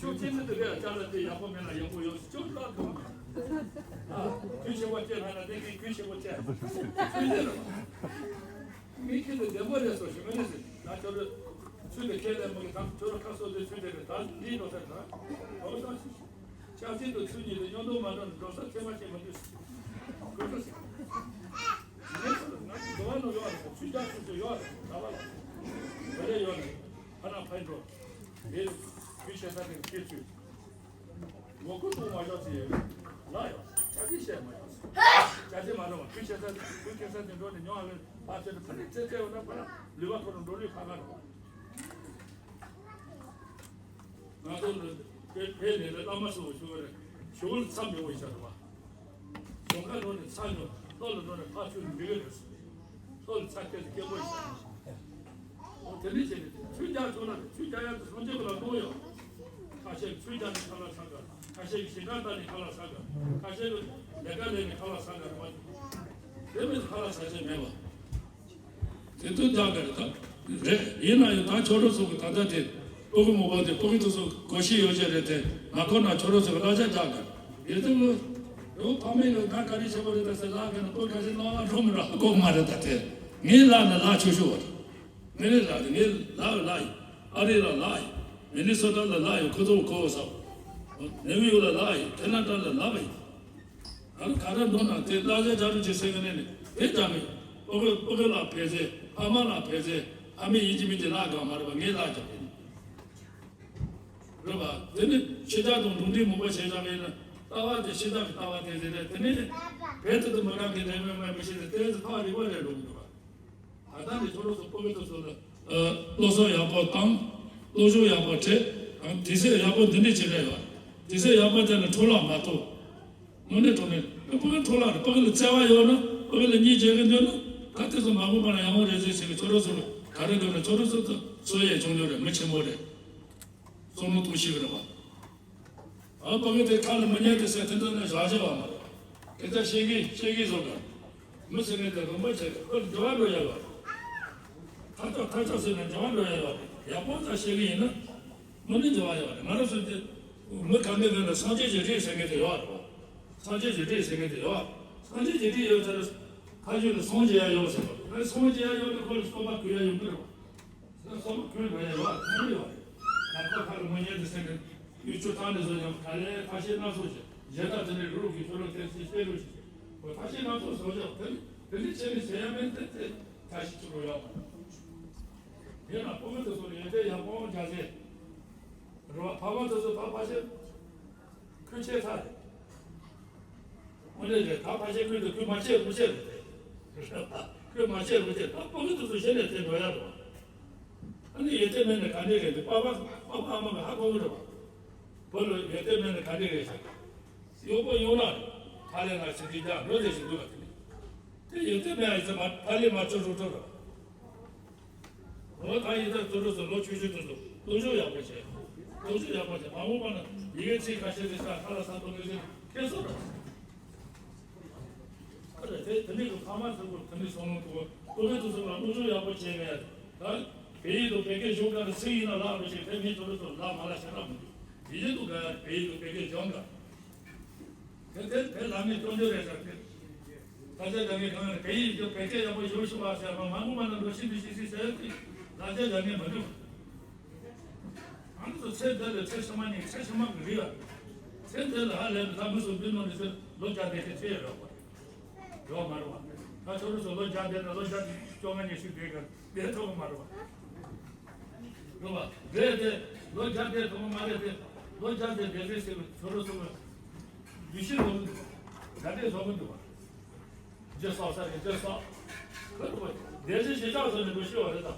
ཤོག་ཅི་མི་འདུག་གས་ཅག་ལ་དེ་ཡག་པོ་མེད་ན་ཡག་པོ་ཡོད་ཤོག་ལ་དུ་ཨ་གུས་ཆེ་བོ་ཅེ་ལ་ན་དེ་གའི་གུས་ཆེ་བོ་ཅེ་གུས་ཆེ་ལ་མི་ཁྱེད་དུ་བདེ་མོ་རེད་སོ་ཞུ་མི་ནི་ཟེར་ན་ཁྱོད་ཚུལ་དེ་ཁས་ལེན་མི་གི་ད་ཁྱོད་ཁ་སོ་དེ་ཚུལ་དེ་རེད་ད་འདི་ནོ་ཟེར་ན་འོ་ད། ཆབ་སྲིད་དུ་ཚུལ་གཉིས་ལ་སྙོན་འདོགས་མ་འགྲོ་ན་འགྲོ་ས་ཚད་མ་ཅན་མ་འདུས། དགོས་འགྲོ་ཟེར། ངས་ང་ཚོ་འགྲོ་བ་ནོར་ཡོད་རེད་ཚུལ་རྒྱག་ཚུལ་ཚུལ་ཡོད་རེད་ད་བ་ལ། བ་ལས་ཡོད་རེད་ཕ་ན་ཕན་འགྲོ། ངས་དུས་བྱེད་ས་དེ་ཁྱེད་ཚུལ། ངོ་རྒོལ་གཏོང་མ་ཤོག་ཚེ་ཡོད་ལ་ཡོད་ཆབ་སྲིད་བཤད་མ་ཡོད་ཆབ་སྲིད་མ་འགྲོ་བ་དུས་བྱེད་ས་དེ་དུས་བྱེད་ས་དེ་འགྲོ་ནས་མྱོང་བ་ལས་ཕ་ཚོད་དུ་ཕ་ནི་ཚེ་ཚེ་ཡོད་ན་ཕ་ན་ལུས་པ་ཁོ་རང་འགྲོ་ལུས་ཁ་ཁ་འགྲོ། ང་ཚོ་ནི་བོད་བོད་ནས་ནི་བླ་མ་ཟེར་བ་ཞུ་བ་རེད། ཞུ་བ་ལ་མཚམས་མེད་པ་ཡིན་ས་རེད་བ། གཞུང་ཁ་འགྲོ་ནས་ཚ་ཉོ་ལྷོ་ལ་འགྲོ་ནས་ཕར་ཚུར་འགྲིག་གི་རེད། ལྷོ་ལ་ཚ་སྐད་དུ་སྐད་པོ་ཡིན་ས་རེད། འོ་དེ་འདྲ་བྱས་ནས་ཚུར་རྒྱག་ཆོག་ན་རེད་ཚུར་རྒྱག་ཡག་དུ་སངས་རྒྱས་ཀྱི་ལ་གནང་ཡོད། ཁ་ཤས་ཀྱིས་ཚུར་རྒྱག་ནས་ཁ་ལག་ཟ་ག་ཁ་ཤས་ཀྱིས་ཞིང་ཁ་བཏབ་ནས་ཁ་ལག་ཟ་ག་ཁ་ཤས་ཀྱིས་ལས་ཀ་ལས་ནས་ཁ་ལག་ཟ་ག་རེད་བ། དེ་མིན་ཁ་ལག་ཟ་བྱས་མེད་བ། དེ་དུས་རྒྱག་གི་རེད་ད། རེད་ཡིན་ན་ཡང་ད་ཁྱོད་རང་ཚོ་གི་ད་ལྟ་དེ་ཕྲུ་གུ་མང་པོ་དེ་ཕྲུ་གུ་དེ་ཚོ་གོ་ཤེས་ཡོད་ཀྱི་རེད་དེ་མ་གོ་ན་ཁྱོད་རང་ཚོ་གི་གླ་ཆ་རྒྱག་གི་རེད་དེ་ལོ། ཡང་ཕ་མས་ལོ་ད་ག་རེ་བྱེད་པ་རེད་ད་ཟེར་ལབ་གི་ན་ཁོ་ག་ཞིག་ལབ་ལ་འགྲོ་མི་འགྲོ་ཧ་གོ་མ་རེད་ད་དེ། ངས་ལབ་ན་ལབ་ཆོག་ཤོག་བ་རེད། ངས་ལབ་ནས་ངས་ལབ་ལབ་ཡིན། ཨ་རི་ལ་ལབ་ཡིན། མི་ནི་སོ་ཊ་ལ་ལབ་ཡིན་ཁོ་ཚོ་གོ་བ་ས། ནེའུ་ཡོག་ལ་ལབ་ཡིན་ཁེ་ན་ཌ་ལ་ལབ་ཡིན། ང་ཚོ་ག་རེ་འདོན་ན་དེ་གླ་ཆ་རྒྱག་རོགས་བྱེད་ཟེར་གི་ནས་ནི་དེ་ལྟ་མེད། ཕྲུ་གུ་ཕྲུ་གུ་ལ་ཕན་ཚེ་ཕ་མ་ལ་ཕན་ཚེ་ཕ་མས་ཡིན་གཅིག་མིན་གཅིག་ལབ་དགོས་མ་རེད་པ་ངས་ལབ་རྒྱག་གི་ཡིན། རེད་པ། དེ་ནི་ཕྱི་རྒྱལ་དང་འགྲོ་འདྲེན་མང་པོ་བྱས་བཞག་གི་ཡིན་ན་ལྟ་བ་དེ་ཕྱི་རྒྱལ་གྱི་ལྟ་བ་དེ་རེད་དེ་ནི་བོད་དུ་དུ་མི་རང་གི་རེད་མེད་མེད་མི་ཤེས་ཏེ་དེ་ཚོ་ཕ་རི་བོ་རེད་འགྲོ་གི་འདུག་པ། ད་ལྟ་ནས་ཁྱོད་རང་ཚོ་ཕྲུ་གུ་དེ་ཚོ་ལ་ཨ་སློབ་གསོ་ཡག་པོ་བཏང་། སློབ་སྦྱོང་ཡག་པོ་ཁྲིད། ཨ་དུས་ཚོད་ཡག་པོ་འདི་འདྲ་བྱེད་ཀྱི་ཡོད། དུས་ཚོད་ཡག་པོ་དེ་ནི་འཕྲོ་བརླག་མ་གཏོང་། དངོས་གནས་དྲང་གནས་ཕྲུ་གུ་འཕྲོ་བརླག་རེད། ཕྲུ་གུ་ལ་བརྩེ་བ་ཡོད་ན་ཕྲུ་གུ་ལ་གཉིས་བྱེད་ཀྱི་འདོད་ན་ད་དེ་ཚོ་མ་དགོས་པ་ན་ཡག་པོ་རེད་ཟེར་བྱེད་ཀྱི་ཁྱོད་རང་ཚོ་ལ་ག་རེ་འདོད་ན་ཁྱོད་རང་ཚོ་ཚོ་ཚོ་ཡས་ཆུང་ཆུང་རེད་མི་ཆེན་པོ་རེད། བསམ་བློ་གཏོང་ཤེས་ཀྱི་རེད་པ། ཨ་ཕ་གི་དེ་ཁ་ལ་མི་ཉན་དེ་ཟེར་དེ་འདྲ་ནས་བཞག་བྱས་པ་མ་རེད། དེ་ལྟར་ཤེས་ཀྱི་ཤེས་ཀྱི་བཟོ་དགོས། མི་ཟེར་མཁན་དེ་རུང་པ་བྱས་ཁོ་འགྱུར་བ་འགྲོ་ཡག་ཡོད་རེད། ཐག་ཆོད་ཐག་ཆོད་ཟེར་ནས་འགྱུར་བ་འགྲོ་ཡག་ཡོད་རེད། ཡག་པོ་ཙམ་ཤེས་ཀྱི་ཡིན་ན། མི་ནི་འགྱུར་བ་ཡོད་རེད། ང་རང་ཚོ་དེ་མི་ག་མེད་མེད་ལ་སངས་རྒྱས་ཀྱི་རིགས་ཟེར་མཁན་དེ་ཡོད་རེད་པ། སངས་རྒྱས་ཀྱི་རིགས་ཟེར་མཁན་དེ་ཡོད་རེད། སངས་རྒྱས་ཀྱི་རིགས་ཡོད་ཚར་ཕ་ཡུལ་ལ་སངས་རྒྱས་ཡག་ཡོད་ཟེར་བ་རེད། སངས་རྒྱས་ཡག་ཡོད་ན་ཁོ་ལ་སོ་པ་གུ་ཡག་ཡོད་གི་རེད་པ། བསམ་བློ་ཁུར་བ་ཡ་ཡོད་ཐོན་ཡོད་རེད། ད་ཁོ་ཁ་ལ་མོ་ཉལ་དུ་སེང་གེ་ཡུལ་ཆུ་ཐང་ནས་བཟོ་ཡང་ག་ལེ་ཁ་ཤས་སྣ་ཚོགས་ཤིག་གཞན་དག་དེ་ནས་རུ་རུ་གི་ཆུ་ལོག་ཐེབས་སྲིད་སྤེལ་རུ་ཞིག་ཁོ་ཁ་ཤས་སྣ་ཚོགས་བཟོ་ཡག་དེ་ནི་དེ་ནི་ཆེ་ནི་ཟེར་ཡ་མེད་དེ་དེ་ཁ་ཤས་ཆུ་ལོག་ཡོད་མ་རེད། ཡིན་ན་ཕོ་མོ་དེ་ཚོ་ལ་ཡོད་དེ་ཡང་ཕོ་མོ་རྒྱ་ཟེར་རུ་བ་ཕ་མ་དེ་ཚོ་ད་ཕ་ཤས་ཁུལ་ཆེ་ཚ་རེད། དངོས་གནས་རེད། ད་ཕལ་ཆེར་ཁུལ་དུ་ཁུལ་མ་ཆེ་རུ་ཆེ་རེད་དེ། ཁུལ་མ་ཆེ་རུ་ཆེ། ད་ཕྲུ་གུ་དེ་ཚོ་གཞི་ནས་དེ་འགྲོ་ཡ་རེད་བ། ཨ་ནི་ཡོད་དེ་མེད་ནས་ག་འདྲས་རེད་དེ་པ་ཕ་པ་ཕ་ཨ་མ་གི་ཧ་གོ་གི་རེད་བ། བུ་ལ་ཡོད་དེ་མེད་ནས་ག་འདྲས་རེད་ཤག་གཡོག་པོ་གཡོག་ནག་རེད། ཧ་ལས་ན་ཕྱི་དྲིལ་རྒྱག་འགྲོ་དེ་ཞིག་འདུག་བ་དེ་ནི། དེ་ཡོད་དེ་མེད་ཨ་ཡི་ཚེ་མ་ཕ་ལས་མ་ཆོ་རུ་ཆོ་རེད་བ། འོ་ད་ཡིན་ད་དུ་རུ་སུ་ལོ་ཆུ་ཆུ་དུ་སུ་སློབ་སྦྱོང་ཡག་པོ་བྱས། སློབ་སྦྱོང་ཡག་པོ་བྱས་མ་འོངས་པ་ན་ཡི་གེ་ཚིག་ཁ་ཤས་དེ་ས་ཁ་ལ་ས་སྟོང་གི་ཟེར་ཁེ་སོ་ར། ཨ་རེ་དེ་དེ་ནི་གི་ཕ་མ་ཚོ་གི་དེ་ནི་སོང་ལུང་དུ་སློབ་སྦྱོང་དུ་སུ་ལ་སློབ་སྦྱོང་ཡག་པོ་བྱས་ནས་ད་བལ་ཡུལ་དུ་བོད་སྐད་སྦྱོང་ག་རེ་ཚིག་ཡིན་ན་ལག་རུ་ཞིག་དེ་མི་དུ་རུ་སུ་ལག་མ་ལ་ཤེས་རབ་མི་འདུག་ཡིན་དུ་ག་བལ་ཡུལ་དུ་བོད་སྐད་སྦྱོང་ག་དེ་དེ་དེ་ལ་མི་སྟོན་རྒྱུ་རེད་ཟེར་ཏེ། ད་ཆ་ལ་ངས་གང་ལ་བལ་ཡིག་གི་བོད་སྐད་ཡག་པོ་ཡོད་ཤོག་ཨ་ཟེར་བ་མ་ངུ་མ་ན་འགྲོ་ཤི་འདི་ཤི་ཤི་ཟེར་ཏེ་ལ་ཆ་ལ་ངས་མ་འགྲུབ། ང་ཚོ་ཚེ་འདི་ལ་ཚེ་ཕྱི་མ་ནི་ཚེ་ཕྱི་མ་གི་རེད་བ། ཚེ་འདི་ལ་ཧ་ལས་ནས་ལྷ་མི་སུ་འདི་ནང་ནས་ཚེ་ལོ་བརྒྱ་བསྡད་ཀྱི་ཚེ་ཡོད་རོགས་པ། ཡོད་མ་རེད་བ། ད་ཁྱོད་རང་ཚོ་ལོ་བརྒྱ་བསྡད་ན་ལོ་བརྒྱ་བཅོ་ལྔ་ཉི་ཤུ་བསྡད་གི་བསྡད་ཐུབ་གི་མ་རེད་བ། རེད་བ། རེད་དེ། ལོ་བརྒྱ་བསྡད་ཐུབ་མ་རེད་དེ། ལོ་བརྒྱ་བསྡད་བསྡད་རེད་ཟེར་བའི་ཚོ་རོ་ཚོ་མ། ཡུལ་ཤུལ་ལོ་གི་འདུག་བ། ད་ལྟའི་ལོ་གི་འདུག་བ། རྗེས་སོགས་ས་རེད་རྗེས་སོགས། ཁོ་ཐུབ་པ། བསྡད་རེད་ཞེ་དྲག་བཟོ་ནས་འགྲོ་ཤེས་བ་རེད་དམ།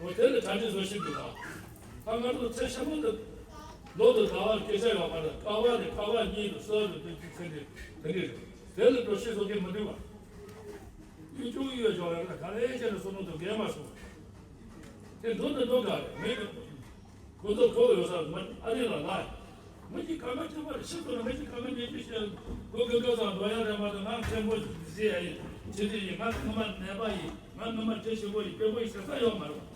འོ་དེ་ལ་གྲ་སྒྲིག་བཟོ་ཤེས་འདུག་བ། ད་ང་ཚོ་ཚེ་ཕྱི་མ་ལ། ལོ་དང་ཟླ་བ་སྐད་ཆ་ཡོད་མ་རེད་ཀ་བ་རེད་ཀ་བ་གཉིས་དང་གསུམ་རེད་དེ་དེ་དེ་དེ་དེ་རེད། དེ་ལ་འགྲོ་ཤེས་བཟོ་མཁན་མི་འདུག་བ། ཡུལ་ཆུང་ཡོད་ཆོག་ཡང་ན་ག་ལེ་ཅན་ལ་སོང་ནོ་དང་རྒན་མ་སོང་། དེ་འགྲོ་ནི་འགྲོ་ག་རེད་མེད་གི། ཁོ་ཚོ་ཁོ་ཡོད་ས་མི་ཨ་རི་ལ་ལ། མི་གཅིག་གང་ག་ཁྱད་པར་ཕྱིར་ཐོན་མི་གཅིག་གང་ག་ཉེ་ཅི་བཤད། ཁོ་གི་ཀ་ཚང་འགྲོ་ཡ་རེད་མ་གཏོགས་ང་མཁན་པོ་ཟེར་ཡ་ཡིན་ཇི་ལྟ་ཡིན་ང་ངོ་མ་ནད་པ་ཡིན་ང་ངོ་མ་ཇེ་ཞིག་པོ་ཡིན་དཔེ་པོ་ཡིན་ཟེར་ས་ཡོད་མ་རེད།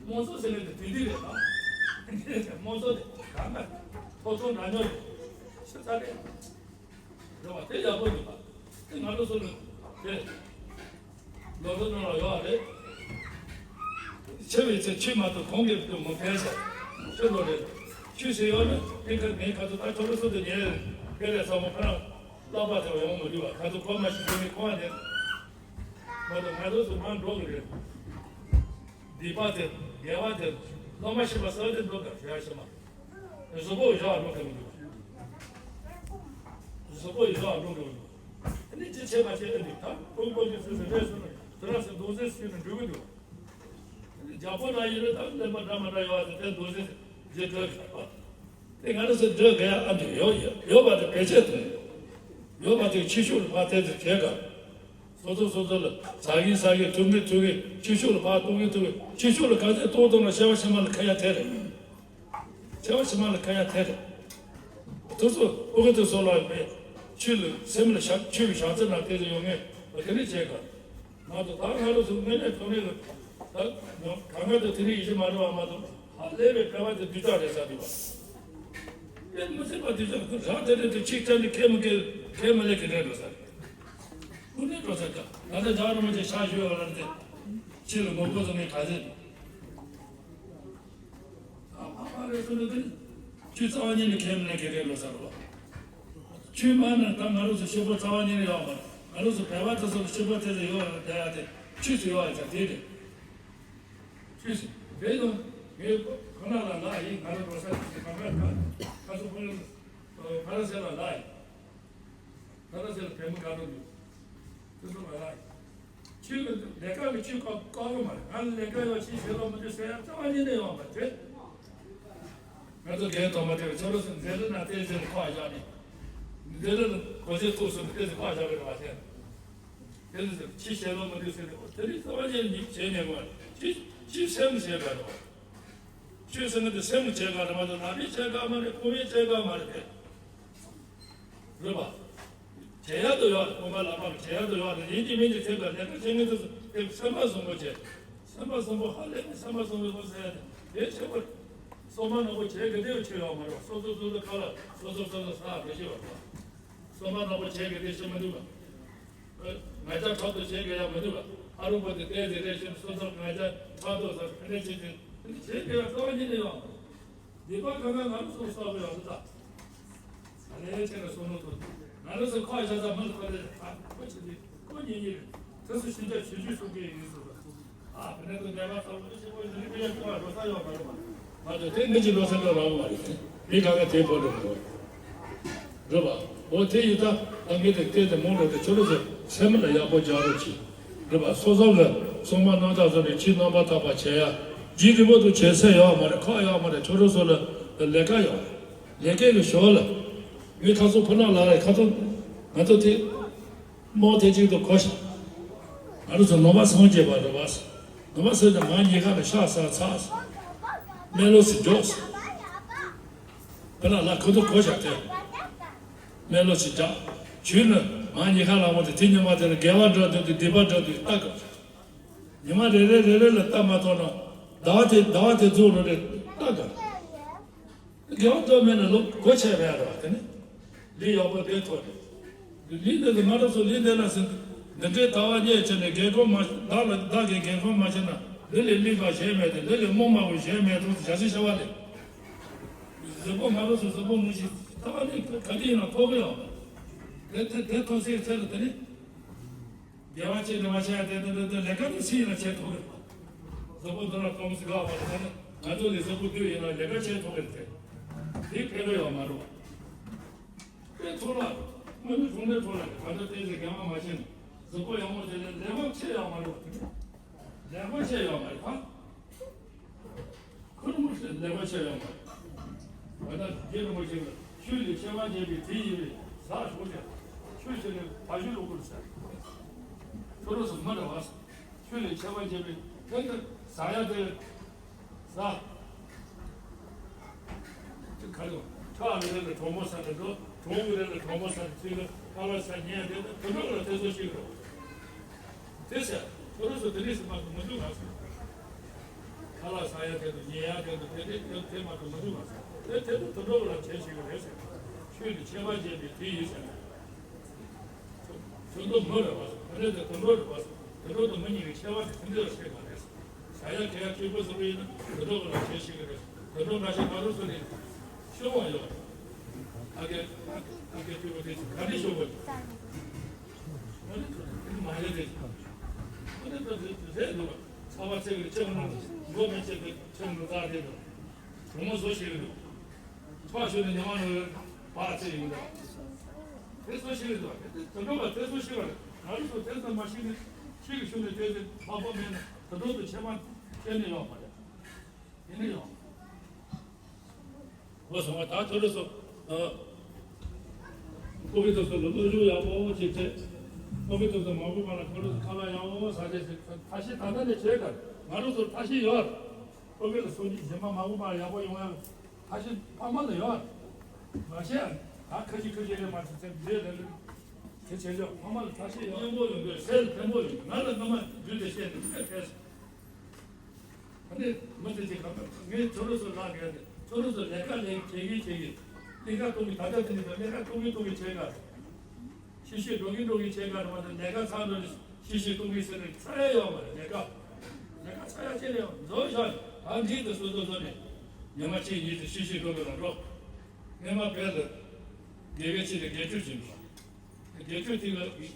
དམངས་གཙོ་ཟེར་ནས་དེ་དེ་འདི་རེད་ཨ། དམངས་གཙོ་དེ་གང་ག་ཐོབ་ཐང་འདྲ་མཉམ་རེད། ཤི་ཚ་རེད། རེད་བ་དེ་ཡག་པོ་འདུག་བ། དེ་ང་ཚོ་ཚོ་ནི་དེ་ལོ་ཚོ་ནང་ལ་ཡོད་རེད། ཆེ་བའི་ཚེ་ཆོས་མ་གཏོགས་གོང་གི་དུ་མོ་ཕན་ཟེར་ཆོས་ལོ་རེད། ཆོས་ཟེར་ཡོད་ནི་དེ་ཁ་ངའི་ཁ་ཚོ་ད་ཁྱོད་ཚོ་ཚོ་དེ་ཉལ་ཕེ་ལས་ཚང་མ་ཕ་རང་བསླབ་པ་དེ་ཡོང་མི་འདུག་བ་ཁ་ཚོ་གོ་མ་ཞིག་དེ་ནི་གོ་བ་དེ་མ་གཏོགས་ང་ཚོ་ཚོ་མ་འགྲོ་གི་རེད། སྡིག་པ་དེ་དགེ་བ་དེ་སློབ་མ་ཤེས་པ་གསར་དེ་འགྲོ་ག་ཞེས་ཤེས་མ། གཟུགས་པོ་ཡོད་འགྲོ་གི་མི་འདུག་གཟུགས་པོ་ཡོད་འགྲོ་གི་མི་འདུག་ཨ་ནི་ཅི་བྱེད་མ་བྱེད་ཨ་ནི་ད་ཀུན་སྤོབས་ཀྱི་སུ་ཟེར་རེད་ཟེར་ན་དེ་རང་སེ་རྡོ་རྗེ་སུ་ནས་འགྲུབ་གི་འདུག་ཨ་ནི་རྒྱ་པོ་ན་ཡིན་རེད་ད་ལེན་པ་འདྲ་མ་འདྲ་ཡོད་ཨ་ནི་དེ་རྡོ་རྗེ་རྗེ་བྲལ་གི་རེད་པ། དེ་ང་རང་སེ་འདྲ་ག་ཡ་ཨ་འདུག་ཡོད་ཡོད་ཡོད་པ་དེ་བེད་སྤྱད་ཐུབ་ཡོད་པ་དེ་ཕྱི་ཕྱོགས་ལ་ཕར་དེ་དེ་བྱེད་ག་སོ་སོ་སོ་སོ་ལ་ཟ་གིན་ཟ་གིན་ཐུབ་གིན་ཐུབ་གིན་ཕྱི་ཕྱོགས་ལ་ཕར་གཏོང་གིན་གཏོང་གིན་ཕྱི་ཕྱོགས་ལ་ག་ཚད་གཏོང་གཏོང་ན་བྱ་བ་ཕྱི་མ་ལ་ཁ་ཡ་དེ་རེད། བྱ་བ་ཕྱི་མ་ལ་ཁ་ཡ་དེ་རེད། དེ་ཚོ་ཨོ་ག་དེ་ཚོ་ལ་མེད། ཆོས་ལ་སེམས་ལ་བཞག་ཆོས་ལ་བཞག་ཚེ་ན་དེ་ཚོ་ཡོང་ངེས་ཨོ་དེ་ནི་བྱེད་ག་མ་གཏོགས་ད་ང་རང་ཚོ་དངོས་གནས་དངོས་གནས་ལ་ད་གང་ག་དེ་དེ་རིང་ཡིད་ཆེས་མ་རེད་བ་མ་གཏོགས་ཧ་ལས་པའི་དཔེ་བ་དེ་སྡུག་ཅག་རེད་ས་འདུག་བ། དཔེ་མི་སྲིད་པ་སྡུག་ཅག་རང་དེ་རེད་དེ་ཆིག་ཅན་དེ་ཁས་མི་ཁས་ཁས་མི་ལེན་གི་རེད་འགྲོ་ས་རེད། དངོས་གནས་འགྲོ་ས་ཀ་ད་ལྟ་རྒྱ་རིན་པོ་ཆེ་ཕྱག་ཞུ་བ་ལ་དེ་ཕྱི་ལ་ངོ་རྒོལ་བཟོ་ངེས་ག་ཚད། ཨ་ཕ་ཕ་རེད་ཟེར་ནས་དེ་ཆོས་རྩ་བ་ཉིད་ནས་ཁས་མི་ལེན་མཁན་རེད་ལོ་ཟེར་བ། ཆོས་མ་ནི་ད་ང་རང་ཚོ་ཤེས་པོ་རྩ་བ་ཉིད་ནས་ཡོད་མ་རེད། ང་རང་ཚོ་བོད་པ་དེ་ཚོ་ལ་ཤེས་པོ་དེ་ཚོ་ཡོད་རེད་བསྡད་ཡ་དེ་ཆོས་སུ་ཡོད་ཡ་ཆ་དེ་རེད། ཆོས་སུ་དེ་ཡང་ངས་ཁོ་ན་ལ་ལ་ཡིན་ང་རང་འགྲོ་ས་དེ་ཚོ་གང་ག་ཁ་ཁ་སོ་ཁོ་རང་ཕ་ར་སེ་ལ་ལ་ཡིན། ད་ལྟ་ཟེར་ལ་བེམ་ག་རོ་འདུག་དེ་ཚོ་མ་ལ་ཡིན། ཆོས་ལ་ལས་ཀ་གི་ཆོས་བཀག་བཀག་གི་མ་རེད། ང་ལ་ལས་ཀ་ཡོད་ཆོས་བྱེད་ལོ་མི་འདུག་ཟེར་ཡ་རྩ་བ་ཉིད་ནས་ཡོང་བ་དེ། ང་ཚོ་རྒན་ཐོག་མ་དེ་ཚོ་རོ་སུ་མཛེ་རུ་ན་ཏེ་ཟེར་ཁོ་ཨ་བཞག་ནས། མཛེ་རུ་ལ་གོ་ཚེ་ཐུག་སོང་ནས་ཏེ་ཟེར་ཁོ་ཨ་བཞག་གི་རེད་བ་ཟེར། དེ་ལ་ཟེར་ཆོས་བྱེད་ལོ་མི་འདུག་ཟེར་ནས་དེ་ནི་རྩ་བ་ཉིད་ནས་བྱེད་ཉན་གི་མ་རེད། ཆོས་ཆོས་སེམས་བྱེད་པ་རེད་བ། ཆོས་ཟེར་ན་དེ་སེམས་ཀྱི་བྱེད་སྒོ་རེད་མ་གཏོགས་ལག་པའི་བྱེད་སྒོ་མ་རེད། ཁོག་པའི་བྱེད་སྒོ་མ་རེད་དེ། རེད་པ། བྱེད་ཡ་དུ་ཡོད་རེད། ཁོག་པ་ལག་པ་བྱེད་ཡ་དུ་ཡོད་རེད། ཡིན་གཅིག་མིན་གཅིག་ཐེབས་པ་ལས་ཀ་བྱེད་མཁན་དེ་ཚོ་དེ་སེམས་པ་བཟང་པོ་བྱེད། སེམས་པ་བཟང་པོ་ཧ་ལས་ནས་སེམས་པ་བཟང་པོའི་སྐོར་ཟེར་ཡ་དེ་དེ་ཆེ་བོ་རེད། སོ་མ་ནག་པོ་བྱེད་དགོས་དེ་ཆེ་ཡོད་མ་རེད་པ། སོ་སོ་སོ་སོ་ཁ་ལ་སོ་སོ་སོ་སོ་ས་མི་ཤེས་པ་རེད་པ། སོ་མ་ནག་པོ་བྱེད་དགོས་དེ་ཤེས་མི་འདུག་པ། ང་ཅག་ཁྲག་ཏུ་བྱེད་དགོས་ཡ་མི་འདུག་པ། ཨ་རུ་པ་དེ་བལྟས་ཏེ་རེ་ཞིག་སོ་སོར་ང་ཅག་ཕྲག་དོག་ཟ་ཕན་རེ་བྱེད་དེ་བྱེད་དེ་ཡང་རྩ་བ་ཉིད་ནས་ཡོང་། སྡིག་པ་གང་ག་ང་རུ་སོང་སོག་ཡོང་དུ་ད། ཨ་ལས་ཆེ་ན་སོང་ནོ་དུ། ང་རུ་སོང་ཁོ་ཡ་ཤ་ཟ་མི་ལ་ཁོ་ལས་ཨ་ཁོ་བྱེད་དེ་ཁོ་ཉིད་ཉིད་རེད། ཐུགས་སུ་ཤིན་ཏུ་ཆོས་རྒྱུད་གསུང་གི་ཡིན་སོ། ཨ་ཕ་ནས་དུ་འདས་པ་ཚོ་ལ་ཆེ་བོ་ཡིན་རིགས་པའི་ཁོ་རོ་ས་ཡོད་པ་རེད་པ། ང་ཚོ་དེ་མི་གཅིག་ལོ་ས་འགྲོ་རང་མ་རེད། མི་ག་ག་དེ་བོ་རེད་པ། རེད་པ། འོ་དེ་ཡིན་ད་ད་ངས་དེ་བལྟས་ཏེ་མོ་ལོ་དེ་ཁྱོད་རོ་ཚོ་སེམས་ལ་ཡག་པོ་རྒྱག་རོགས་གྱིས། རེད་པ། སོ་སོ་ལ་སོང་མ་རྣམ་དག་བཟོ་ནས་ཕྱི་རྣམ་པར་དག་པ་བྱེད་ཡ། རྒྱུད་རིང་པོ་དུ་བྱེད་ས་ཡོད་མ་རེད། ཁག་ཡོད་མ་རེད། ཁྱོད་རོ་ཚོ་ལ་ལས་ཀ་ཡོད། ལས་ཀའི་གི་ཞོར་ལ་ངས་ཁ་སང་ཕུ་ནག་ལ་ལ་ཁ་སང་ང་ཚོ་དེ། དམག་དེ་གཅིག་ཏུ་གོ་ཤ། ང་རང་ཚོ་ནང་པ་སངས་རྒྱས་པ་རེད་བ། ནང་པ་སངས་རྒྱས་མ་ཉེས་ཁ་ལ་ཤ་ཟ་ཚ། སྨན་ལོ་སི་འཇོག་སྨན་ལ་ལ་ཁོ་ཚོ་གོ་ཤ་དེ། སྨན་ལོ་སི་འཇག་ཇུས་ནི་མ་ཉེས་ཁ་ལ་འོང་དེ་དེ་ཉི་མ་དེ་ལ་དགེ་བ་འགྲོ་དུས་དེ་སྡིག་པ་འགྲོ་དུས་ལྟ་དགོས། ཉི་མ་རེ་རེ་རེ་རེ་ལ་ལྟ་མ་ཐོག་ན་ཟླ་བ་དེ་ཟླ་བ་དེ་རྫོགས་རོ་རེ་ལྟ་དགོས། དགེ་བ་ཐོབ་མེད་ན་ལོ་གོ་ཆད་རེད་ར་དེ་ནི། ལུས་ཡག་པོ་བདེ་ཐོབ་རེད། ལུས་འདི་ལ་མ་རབས་སུ་ལུས་བདེ་ལ་ཟིན། འདི་འདྲའི་ལྟ་བ་རྙེད་བྱས་ནས་རྒན་གོག་མ་བདག་ལ་བདག་གིས་རྒན་གོག་མ་བྱས་ན་འདི་ལས་ལུས་པ་གཞན་མེད་དེ་འདི་ལས་རྨོངས་མ་བོ་གཞན་མེད་དོ་བྱ་ཞིང་བྱ་བ་ལས། གཟུགས་པོ་མ་རབས་སུ་གཟུགས་པོ་ངུ་ཞིང་ལྟ་བ་ནི་ག་དུས་ཡིན་ན་ཐོབ་གི་ཡོད། དེ་དེ་དེ་ཐོབ་སའི་ཚེ་ལ་དེ་ནི། དགེ་བ་ཅི་འདྲ་བ་བྱས་ཏེ་ཏེ་ཏེ་ཏེ་ལས་ཀ་དེ་སུ་ཡིན་ན་བྱེད་ཐུབ་རེད། གཟུགས་པོ་འདི་ལ་ཀོམ་སི་ག་བ་ལ་ནི་ང་ཚོ་ལས་གཟུགས་པོ་དུས་ཡིན་ན་ལས་ཀ་བྱེད་ཐུབ་རེད་དེ། དེ་ཕན་གི་ཡོད་མ་རེད། དེ་ཚོ་ལ་དངོས་གནས་དྲང་གནས་ཚོ་ལ་ད་ལྟ་དེ་ལས་དགེ་བ་མ་བྱས་ན་གཟུགས་པོ་ཡག་མོ་བྱས་ན་ལས་ཀ་བྱེད་ཡོད་མ་རེད། ལས་ཀ་བྱེད་ཡོད་མ་རེད་ད། ཁོ་རང་མོ་ཞིག་ལས་ཀ་བྱེད་ཡོང་བ། ད་ལྟ་རྗེ་རིན་པོ་ཆེ་ལ་ཆོས་ལས་ཆེ་བ་རྒྱས་པའི་དེ་ཡིན་པས་ཟ་ཞོག་ཅིག་ཆོས་ཆེ་ནས་ཕ་ཤུལ་ལོག་དགོས་ཟེར། ཁྱོད་རང་ཚོ་མི་འདྲ་བ། ཆོས་ལས་ཆེ་བ་རྒྱས་པའི་དེ་ལྟར་ཟ་ཡ་དེ་ཟ། ཁ་ལོ་ཁྲག་གི་རིགས་ལ་གྲང་མོ་ཟ་དེ་འགྲོ། གྲང་གི་རིགས་ལ་གྲང་མོ་ཟ་དེ་ཚུལ་ལ་ཁ་ལག་ཟ་ཉེ་ཡ་དེ་དེ་འགྲོ་ལ་དེ་ཚོ་ཞིག་རོ། དེ་ཟེར། ཁོ་རང་ཚོ་དེ་རིགས་སུ་མ་གཏོགས་མི་འདུག་ག་ཟེར། ཁ་ལག་ཟ་ཡ་དེ་དང་ཉལ་ཡ་དེ་དང་དེ་དེ་དེ་དེ་མ་གཏོགས་མི་འདུག་ག་ཟེར། དེ་དེ་དང་དུད་འགྲོ་ལ་བྱེད་ཤེས་ཀྱི་རེད་ཟེར། ཆོས་ནི་ཁྱད་པར་འབྱེད་པའི་དེ་ཡིན་ཟེར། དུད་འགྲོ་མི་རེད་བ་ཟེར། དེ་འདྲ་དེ་དུད་འགྲོ་རེད་བ་ཟེར། དུད་འགྲོ་དང་མི་གཉིས་ཀྱི་ཁྱད་པར་དེ་དེ་འདྲ་ལ་ཤེས་པ་རེད་ཟེར། ཟ་ཡ་གད་ཡ་སྐྱིད་པོ་ཟེར་བ་ཡིན་ན་དུད་འགྲོ་ལ་བྱེད་ཤེས་ཀྱི་རེད་ཟེར། དུད་འགྲོ་འགའ་ཤས་ད་རུང་སུ་ནི་ཤོད་པ་ཡོད། ཨ་ཀེ་ཨ་ཀེ་སྐྱིད་པོ་དེ་ག་འདྲ་ཤོད་པ་ཡོད། ཨ་ནི་མ་ཡོད་དེ། ཨ་ནི་ད་དེ་རེད་འདུག་ཚ་བ་ཚེ་གི་ཆེ་མོ་མགོ་མི་ཆེ་གི་ཆེ་མོ་རྩ་དེ་དང་གྲོགས་མོ་བཟོ་ཤེས་གི་འདུག་ཕར་ཞོན་ནས་ཉི་མ་ནང་བར་ཚེ་ཡོང་འདུག་དེ་ཚོ་ཤེས་གི་འདུག་དེ་དུད་འགྲོ་བ་དེ་ཚོ་ཤེས་པ་རེད། ང་རང་ཚོ་དེ་ཚོ་མ་ཤེས་ནས་ཤེས་གི་ཤུགས་ནས་དེ་ཚོ་ལྷག་པ་མེད་ན་དུད་འགྲོ་དང་ཁྱད་པར་གཏན་ནས་ཡོད་མ་རེད། ཡིན་ནི་ཡོང་། འོ་སོང་བ་ད་ཁྱོད་རང་ཚོ། ཁོ་གི་ཚོ་ཚོ་ལ་སློབ་སྦྱོང་ཡག་པོ་བྱེད་ཚེ། ཁོ་གི་ཚོ་ཚོ་མ་གོ་མ་ལ་ཁོ་རང་ཚོ་ཁ་ལག་ཡག་པོ་ཟ་བྱེད་ཚེ་ཐ་ཤི་ད་ལྟ་ནས་བྱེད་དང་ང་རང་ཚོར་ཐ་ཤི་ཡོད། ཁོ་གི་ལ་སོང་གི་རྗེས་མ་མ་གོ་མ་ལ་ཡག་པོ་ཡོང་ཡག་ཐ་ཤི་ཕ་མ་ལ་ཡོད། མ་བྱེད་ཨ་ཁ་ཤི་ཁ་ཤི་རེད་མ་བྱེད་ཚེ་འདི་རེད་རེད། དེ་བྱེད་ཆོག་ཕ་མ་ལ་ཐ་ཤི་ཡོད། སྙིང་པོ་ཡོང་དུས་སེལ་ཕན་པོ་ཡོང་ང་ལ་སྔ་མ་རྒྱུ་དེ་བཤད་ནས་དེ་ཕན་སོང་། ཨ་ནི་མི་དེ་ཅིག་ག་ངས་ཁྱོད་རང་ཚོ་ལ་རྒས་ཏེ་ཁྱོད་རང་ཚོ་ལས་ཀ་ལས་བྱེད་ཀྱི་བྱེད་ཀྱི་ལས་ཀ་གཏོང་གི་ད་ལྟ་དེ་ནི་ལས་ཀ་གཏོང་གི་གཏོང་གི་བྱེད་ག་ཤི་ཤི་འགྲོ་གི་འགྲོ་གི་བྱེད་ག་རེད་མ་གཏོགས་ལས་ཀ་ཚར་འགྲོ་ནས་ཤི་ཤི་གཏོང་གི་ཟེར་ནས་ཚར་ཡ་ཡོད་མ་རེད། ལས་ཀ་ལས་ཀ་ཚར་ཡ་ཅི་ལས་ཡོད་འཛོམས་ཤག་ད་འགྲིག་ཏུ་སོ་སོ་སོ་ནས་ཉི་མ་གཅིག་གཉིས་དེ་ཤི་ཤི་འགྲོ་གི་ལ་འགྲོ། སྔས་མ་བལ་དུ་དགེ་བའི་ཆེད་དུ་དགེ་སྦྱོར་བྱེད་འགྲོ། དགེ་ཚུལ་དེ་ལ་དགེ་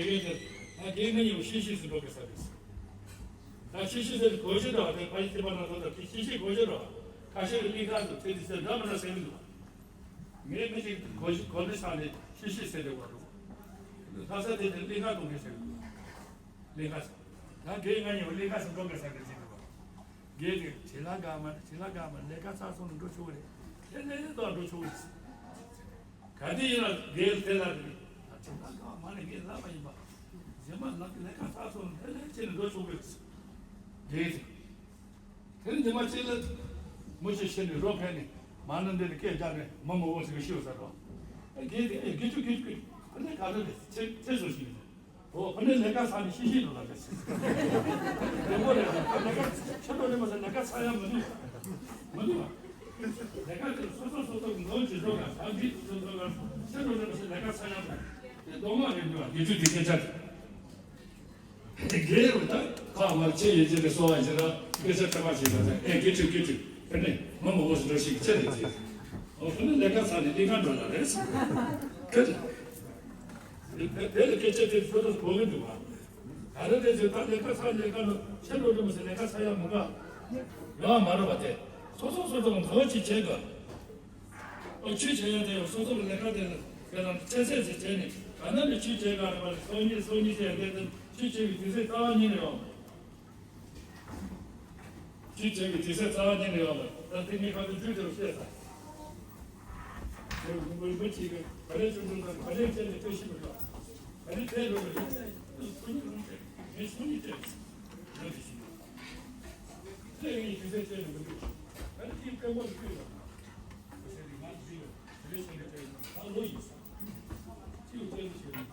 རྒན་དེ་ད་དགེ་ང་གཉིས་པོ་ཤི་ཤི་ཟིན་འགྲོ་གི་ས་རེད། ད་ཤི་ཤི་ཟེར་གོ་ཤི་འགྲོ་དེ་ཕ་ཡི་ཐེ་པ་ན་ཐོ་ད་ཤི་ཤི་གོ་ཤི་འགྲོ་ཁ་ཤས་ཀྱི་གླིང་ཁ་དུ་ཚེ་འདི་ཚེ་འདྲ་མི་འདྲ་ཟེར་གི་འདུག་ངས་མི་ཞིག་གོ་ཤི་གོ་ནི་ས་ནས་ཤི་ཤི་ཟེར་དེ་བ་འདུག་ལྷ་ས་དེ་དེ་གླིང་ཁ་གཏོང་གི་ཟེར་གི་འདུག་གླིང་ཁ་ཟེར་ད་དགེ་ང་གཉིས་པོ་གླིང་ཁ་ཟིན་འགྲོ་གི་ས་རེད་ཟེར་གི་འདུག་དགེ་དེ་བྱེད་ལ་དགའ་མ་བྱེད་ལ་དགའ་མ་ལས་ཀ་ཚར་སོང་ན་འགྲོ་ཆོག་གི་རེད། དེ་ནས་ཡིན་དོ་འགྲོ་ཆོག་གི་རེད། ག་དུས་ཡིན་ན་རྒན་དེ་ལ་རེད། ད་ཁྱིམ་ལ་གང་མ་ནས་རྒན་ལབ་པ་ཡིན་པ། རྗེས་མ་ལབ་ཀྱི་ལས་ཀ་ཚར་སོང་དེ་ལས་ཁྱེད་ནི་འགྲོ་ཆོག་གི་རེད། དེ་ནི་ཉི་མ་གཅིག་ལ་མུ་ཅི་ཤི་ནས་རོ་ཕན་ནས་མ་ནི་འདི་ནི་སྐད་རྒྱག་ནས་མ་མོ་འོ་ཟིག་ཤི་ཡོད་ས་རོ། རྒན་དེ་ཨེ་དགེ་ཆུ་དགེ་ཆུ་དགེ་ཆུ་ཨ་ནི་ག་རེ་རེད་ཚེ་ཚེ་སོ་ཤི་ཡོད་ས། ཨོ་ཨ་ནི་ལས་ཀ་ཚར་ནས་ཤི་ཤི་འགྲོ་ལ་རེད། རྒན་པོ་རེད་ལས་ཀ་ཆེ་འགྲོ་རེད་མ་ཟད་ལས་ཀ་ཚར་ཡ་མི་འདུག་མི་འདུག་བ། ལས་ཀ་དེ་སོ་སོ་སོ་སོ་གི་ནོར་ཇི་ཚོ་ག་ས་འདི་ཚོ་ཚོ་ག་ཆེ་འགྲོ་རེད་མ་ཟད་ལས་ཀ་ཚར་ཡ་མི་འདུག་དེ་གདོང་མ་རེད་འདུག་བ་དགེ་ཆུ་དེ་སྐད་ཆ་རེད། རེད་བ། ད་ཁ་མར་ཆེ་ཡོད་ཅེས་ལས་གསོ་བ་ཡིན་ན་སྐད་ཆ་ཕྲ་མ་ཞིག་ད་ད་ཨེ་སྐད་ཆུ་སྐད་ཆུ་ཕེ་ནས་མ་མ་འོ་སི་འགྲོ་ཞིག་ཆེ་རེད་ཅེས། འོ་ཕེ་ནས་ལས་ཀ་ཚར་ནས་ལས་ཀ་འགྲོ་ལ་རེད་ཟེར། ཕེ་ནས་དེ་ལ་སྐད་ཆ་དེ་ཚོ་ད་གོ་གི་འདུག་བ། ད་རེད་དེ་ཚོ་ད་ལས་ཀ་ཚར་ལས་ཀ་ལ་ཆེ་ལོ་འགྲོ་མ་ཟེར་ལས་ཀ་ཚར་ཡ་མ་ག་ཡོང་བ་མ་རེད་བ། དེ་སོ་སོ་སོ་སོ་གང་ཅི་བྱེད་དགོས། ཨོ་ཆོས་བྱེད་ཡ་དེ་ཡང་སོ་སོ་ལ་ལས་ཀ་དེ་ལ་དེ་ལ་ཆད་ཚད་ཅིག་བྱས་ནས་ག་ན་ནས་ཆོས་བྱེད་ག་རེ་བ་རེ་སང་ཉིན་སང་ཉིན་བྱས་འདས་དེ་ཆོས་བྱེད་པའི་དུས་ཚོད་རྩ་བ་ཉིད་ནས་ཡོང་བ། ཆོས་བྱེད་པའི་དུས་ཚོད་རྩ་བ་ཉིད་ནས་ཡོང་བ་ད་དེ་ངས་ག་དུས་དུས་དེ་རུ་བཤད་ས། དེ་རུ་མི་མི་གཅིག་གིས་ག་ལེ་ཆུང་ཆུང་དང་ག་ལེ་བྱས་ནས་ལྟོས་ཤིག་མི་འདུག་ག་ལེ་བྱས་འགྲོ་རེད། སང་ཉིན་རུང་བྱས་ངས་སང་ཉིན་བྱས་ཡོང་དེ་ཞིག་ཡོད། ཁྱེད་ངའི་དུས་ཚོད་བཅད་ནས་མི་འདུག་ད་ནི་ཁྱེད་སྐད་མོ་བསྐུལ་ལ། ཟེར་ཏེ་ང་ཚོ་ཞིག་ལ་དེ་འདྲའི་བྱས་ནས་བལྟས་ན་ད་ལོ་ཡིན་ས། ཅིའུ་བཅད་ནས་བྱས་ནས་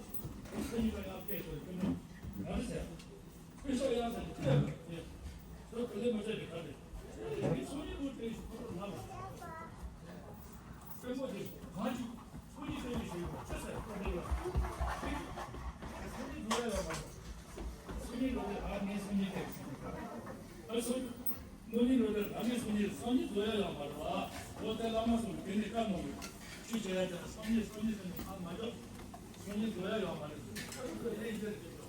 ཁོ་གཉིས་ཀ་ཡར་སྐད་ཤོར་སྐད་མོ་ང་རེ་ཟེར། སྐད་ཤོར་ཡང་ཟེར་ཏེ་ཁོས་ཁོས་ག་ལེ་མ་བྱས་ཏེ་ག་རེ། ངའི་སང་ཉིན་ལོ་དེ་ཞིག་ཁོ་ལ་ང་ལ། སེམས་པ་དེ་གང་ཅིག་སུ་ཡིས་སེམས་པའི་ཞིག་ཡོད་ཅེས་ཟེར་ཁོ་ལ་ཡོད། སེམས་ཉིད་འགྲོ་ཡ་ཡོད་མ་རེད། སེམས་ཉིད་འགྲོ་དེ་ཨ་ངའི་སེམས་ཉིད་དེ་ཨ་སུ་སྨོན་ཉིད་འགྲོ་དེ་ཨ་ངའི་སེམས་ཉིད་སེམས་ཉིད་འགྲོ་ཡ་ཡོད་མ་རེད་བ། འོ་དེ་བླ་མ་གསུམ་དེ་ནི་བཀའ་མ་གི་ཆོས་བྱེད་ཡ་དེ་སེམས་ཉིད་སེམས་ཉིད་སེམས་ཉིད་ཨ་མ་འཇོག་སེམས་ཉིད་འགྲོ་ཡ་ཡོད་མ་རེད། ཁོ་ལ་ཡིན་ཟེར་གི་འགྲོ།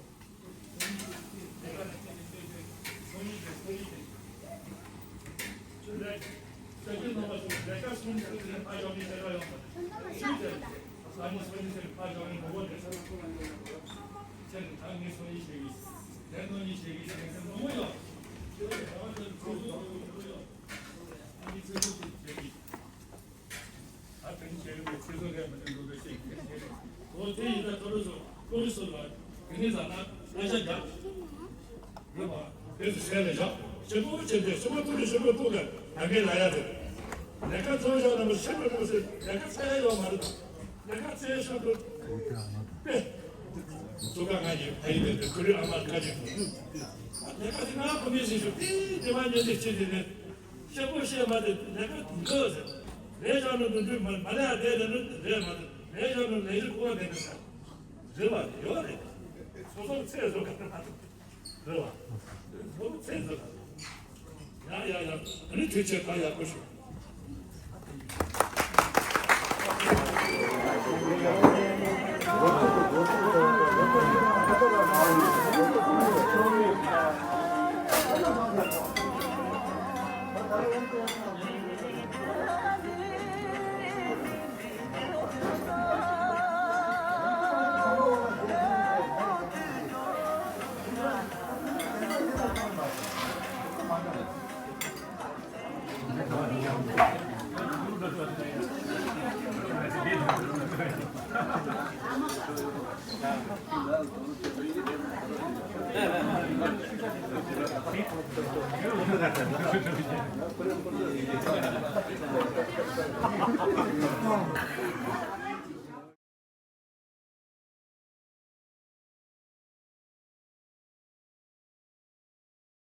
ད་དེ་ནི་ཁྱེད་རང་གི་ཚེ་སྲོག་ལས་མི་འདུག་འགྲོ་དགོས་ཤེས་ཀྱི་ཁྱེད་ཁྱེད་རེད། འོ་དེ་ཡིན་ད་ཐོ་རེ་སོ་ཐོ་རེ་སོ་ལ་དེ་ནི་ཟ་ན་ལ་ཤ་རྒྱག་རེད་པ། དེ་ཚོ་ཟས་ལ་བཞག་ཞིམ་པོ་བྱས་ཏེ་ཞིམ་པོ་བཏུང་ནས་ཞིམ་པོ་བཏུང་ནས་ད་གའི་ལ་ཡ་རེད། ལས་ཀ་ཚོ་བཞག་ན་མི་ཞིམ་པོ་རེད་ཟེར་ལས་ཀ་ཚ་ཡ་ཡོད་མ་རེད། ལས་ཀ་ཚ་ཡ་ཤོར་འགྲོ། པེ། སུ་ག་ང་ཡི་ཕ་ཡི་དེ་ཁུ་རི་ཨ་མ་ཁ་ཅིག་ལས་ཀ་དེ་ང་ཁོ་མི་ཟིན་ཞུ་དེ་དེ་མ་ཉན་དེ་ཅི་དེ་ནས། ཤེས་པོ་ཤེས་མ་དེ་ལས་ཀ་འདི་ཟེར། ལས་བྱ་ནོ་འདུ་འདུ་མ་མ་ལས་ཨ་དེ་དེ་ནོ་རེད་མ་དེ་ལས་བྱ་ནོ་ལས་རིགས་ཀོ་བ་དེ་དེ་ཟེར། རེད་བ་ཡོད་རེད། སོ་སོ་ཚེ་སོ་ག་ན་རེད་བ། སོ་སོ་ཚེ་སོ་ག་ན་ཡ་ཡ་ཡ་ཨ་ནི་དུས་ཆེ་ད་ཡག་པོ་ཞུ།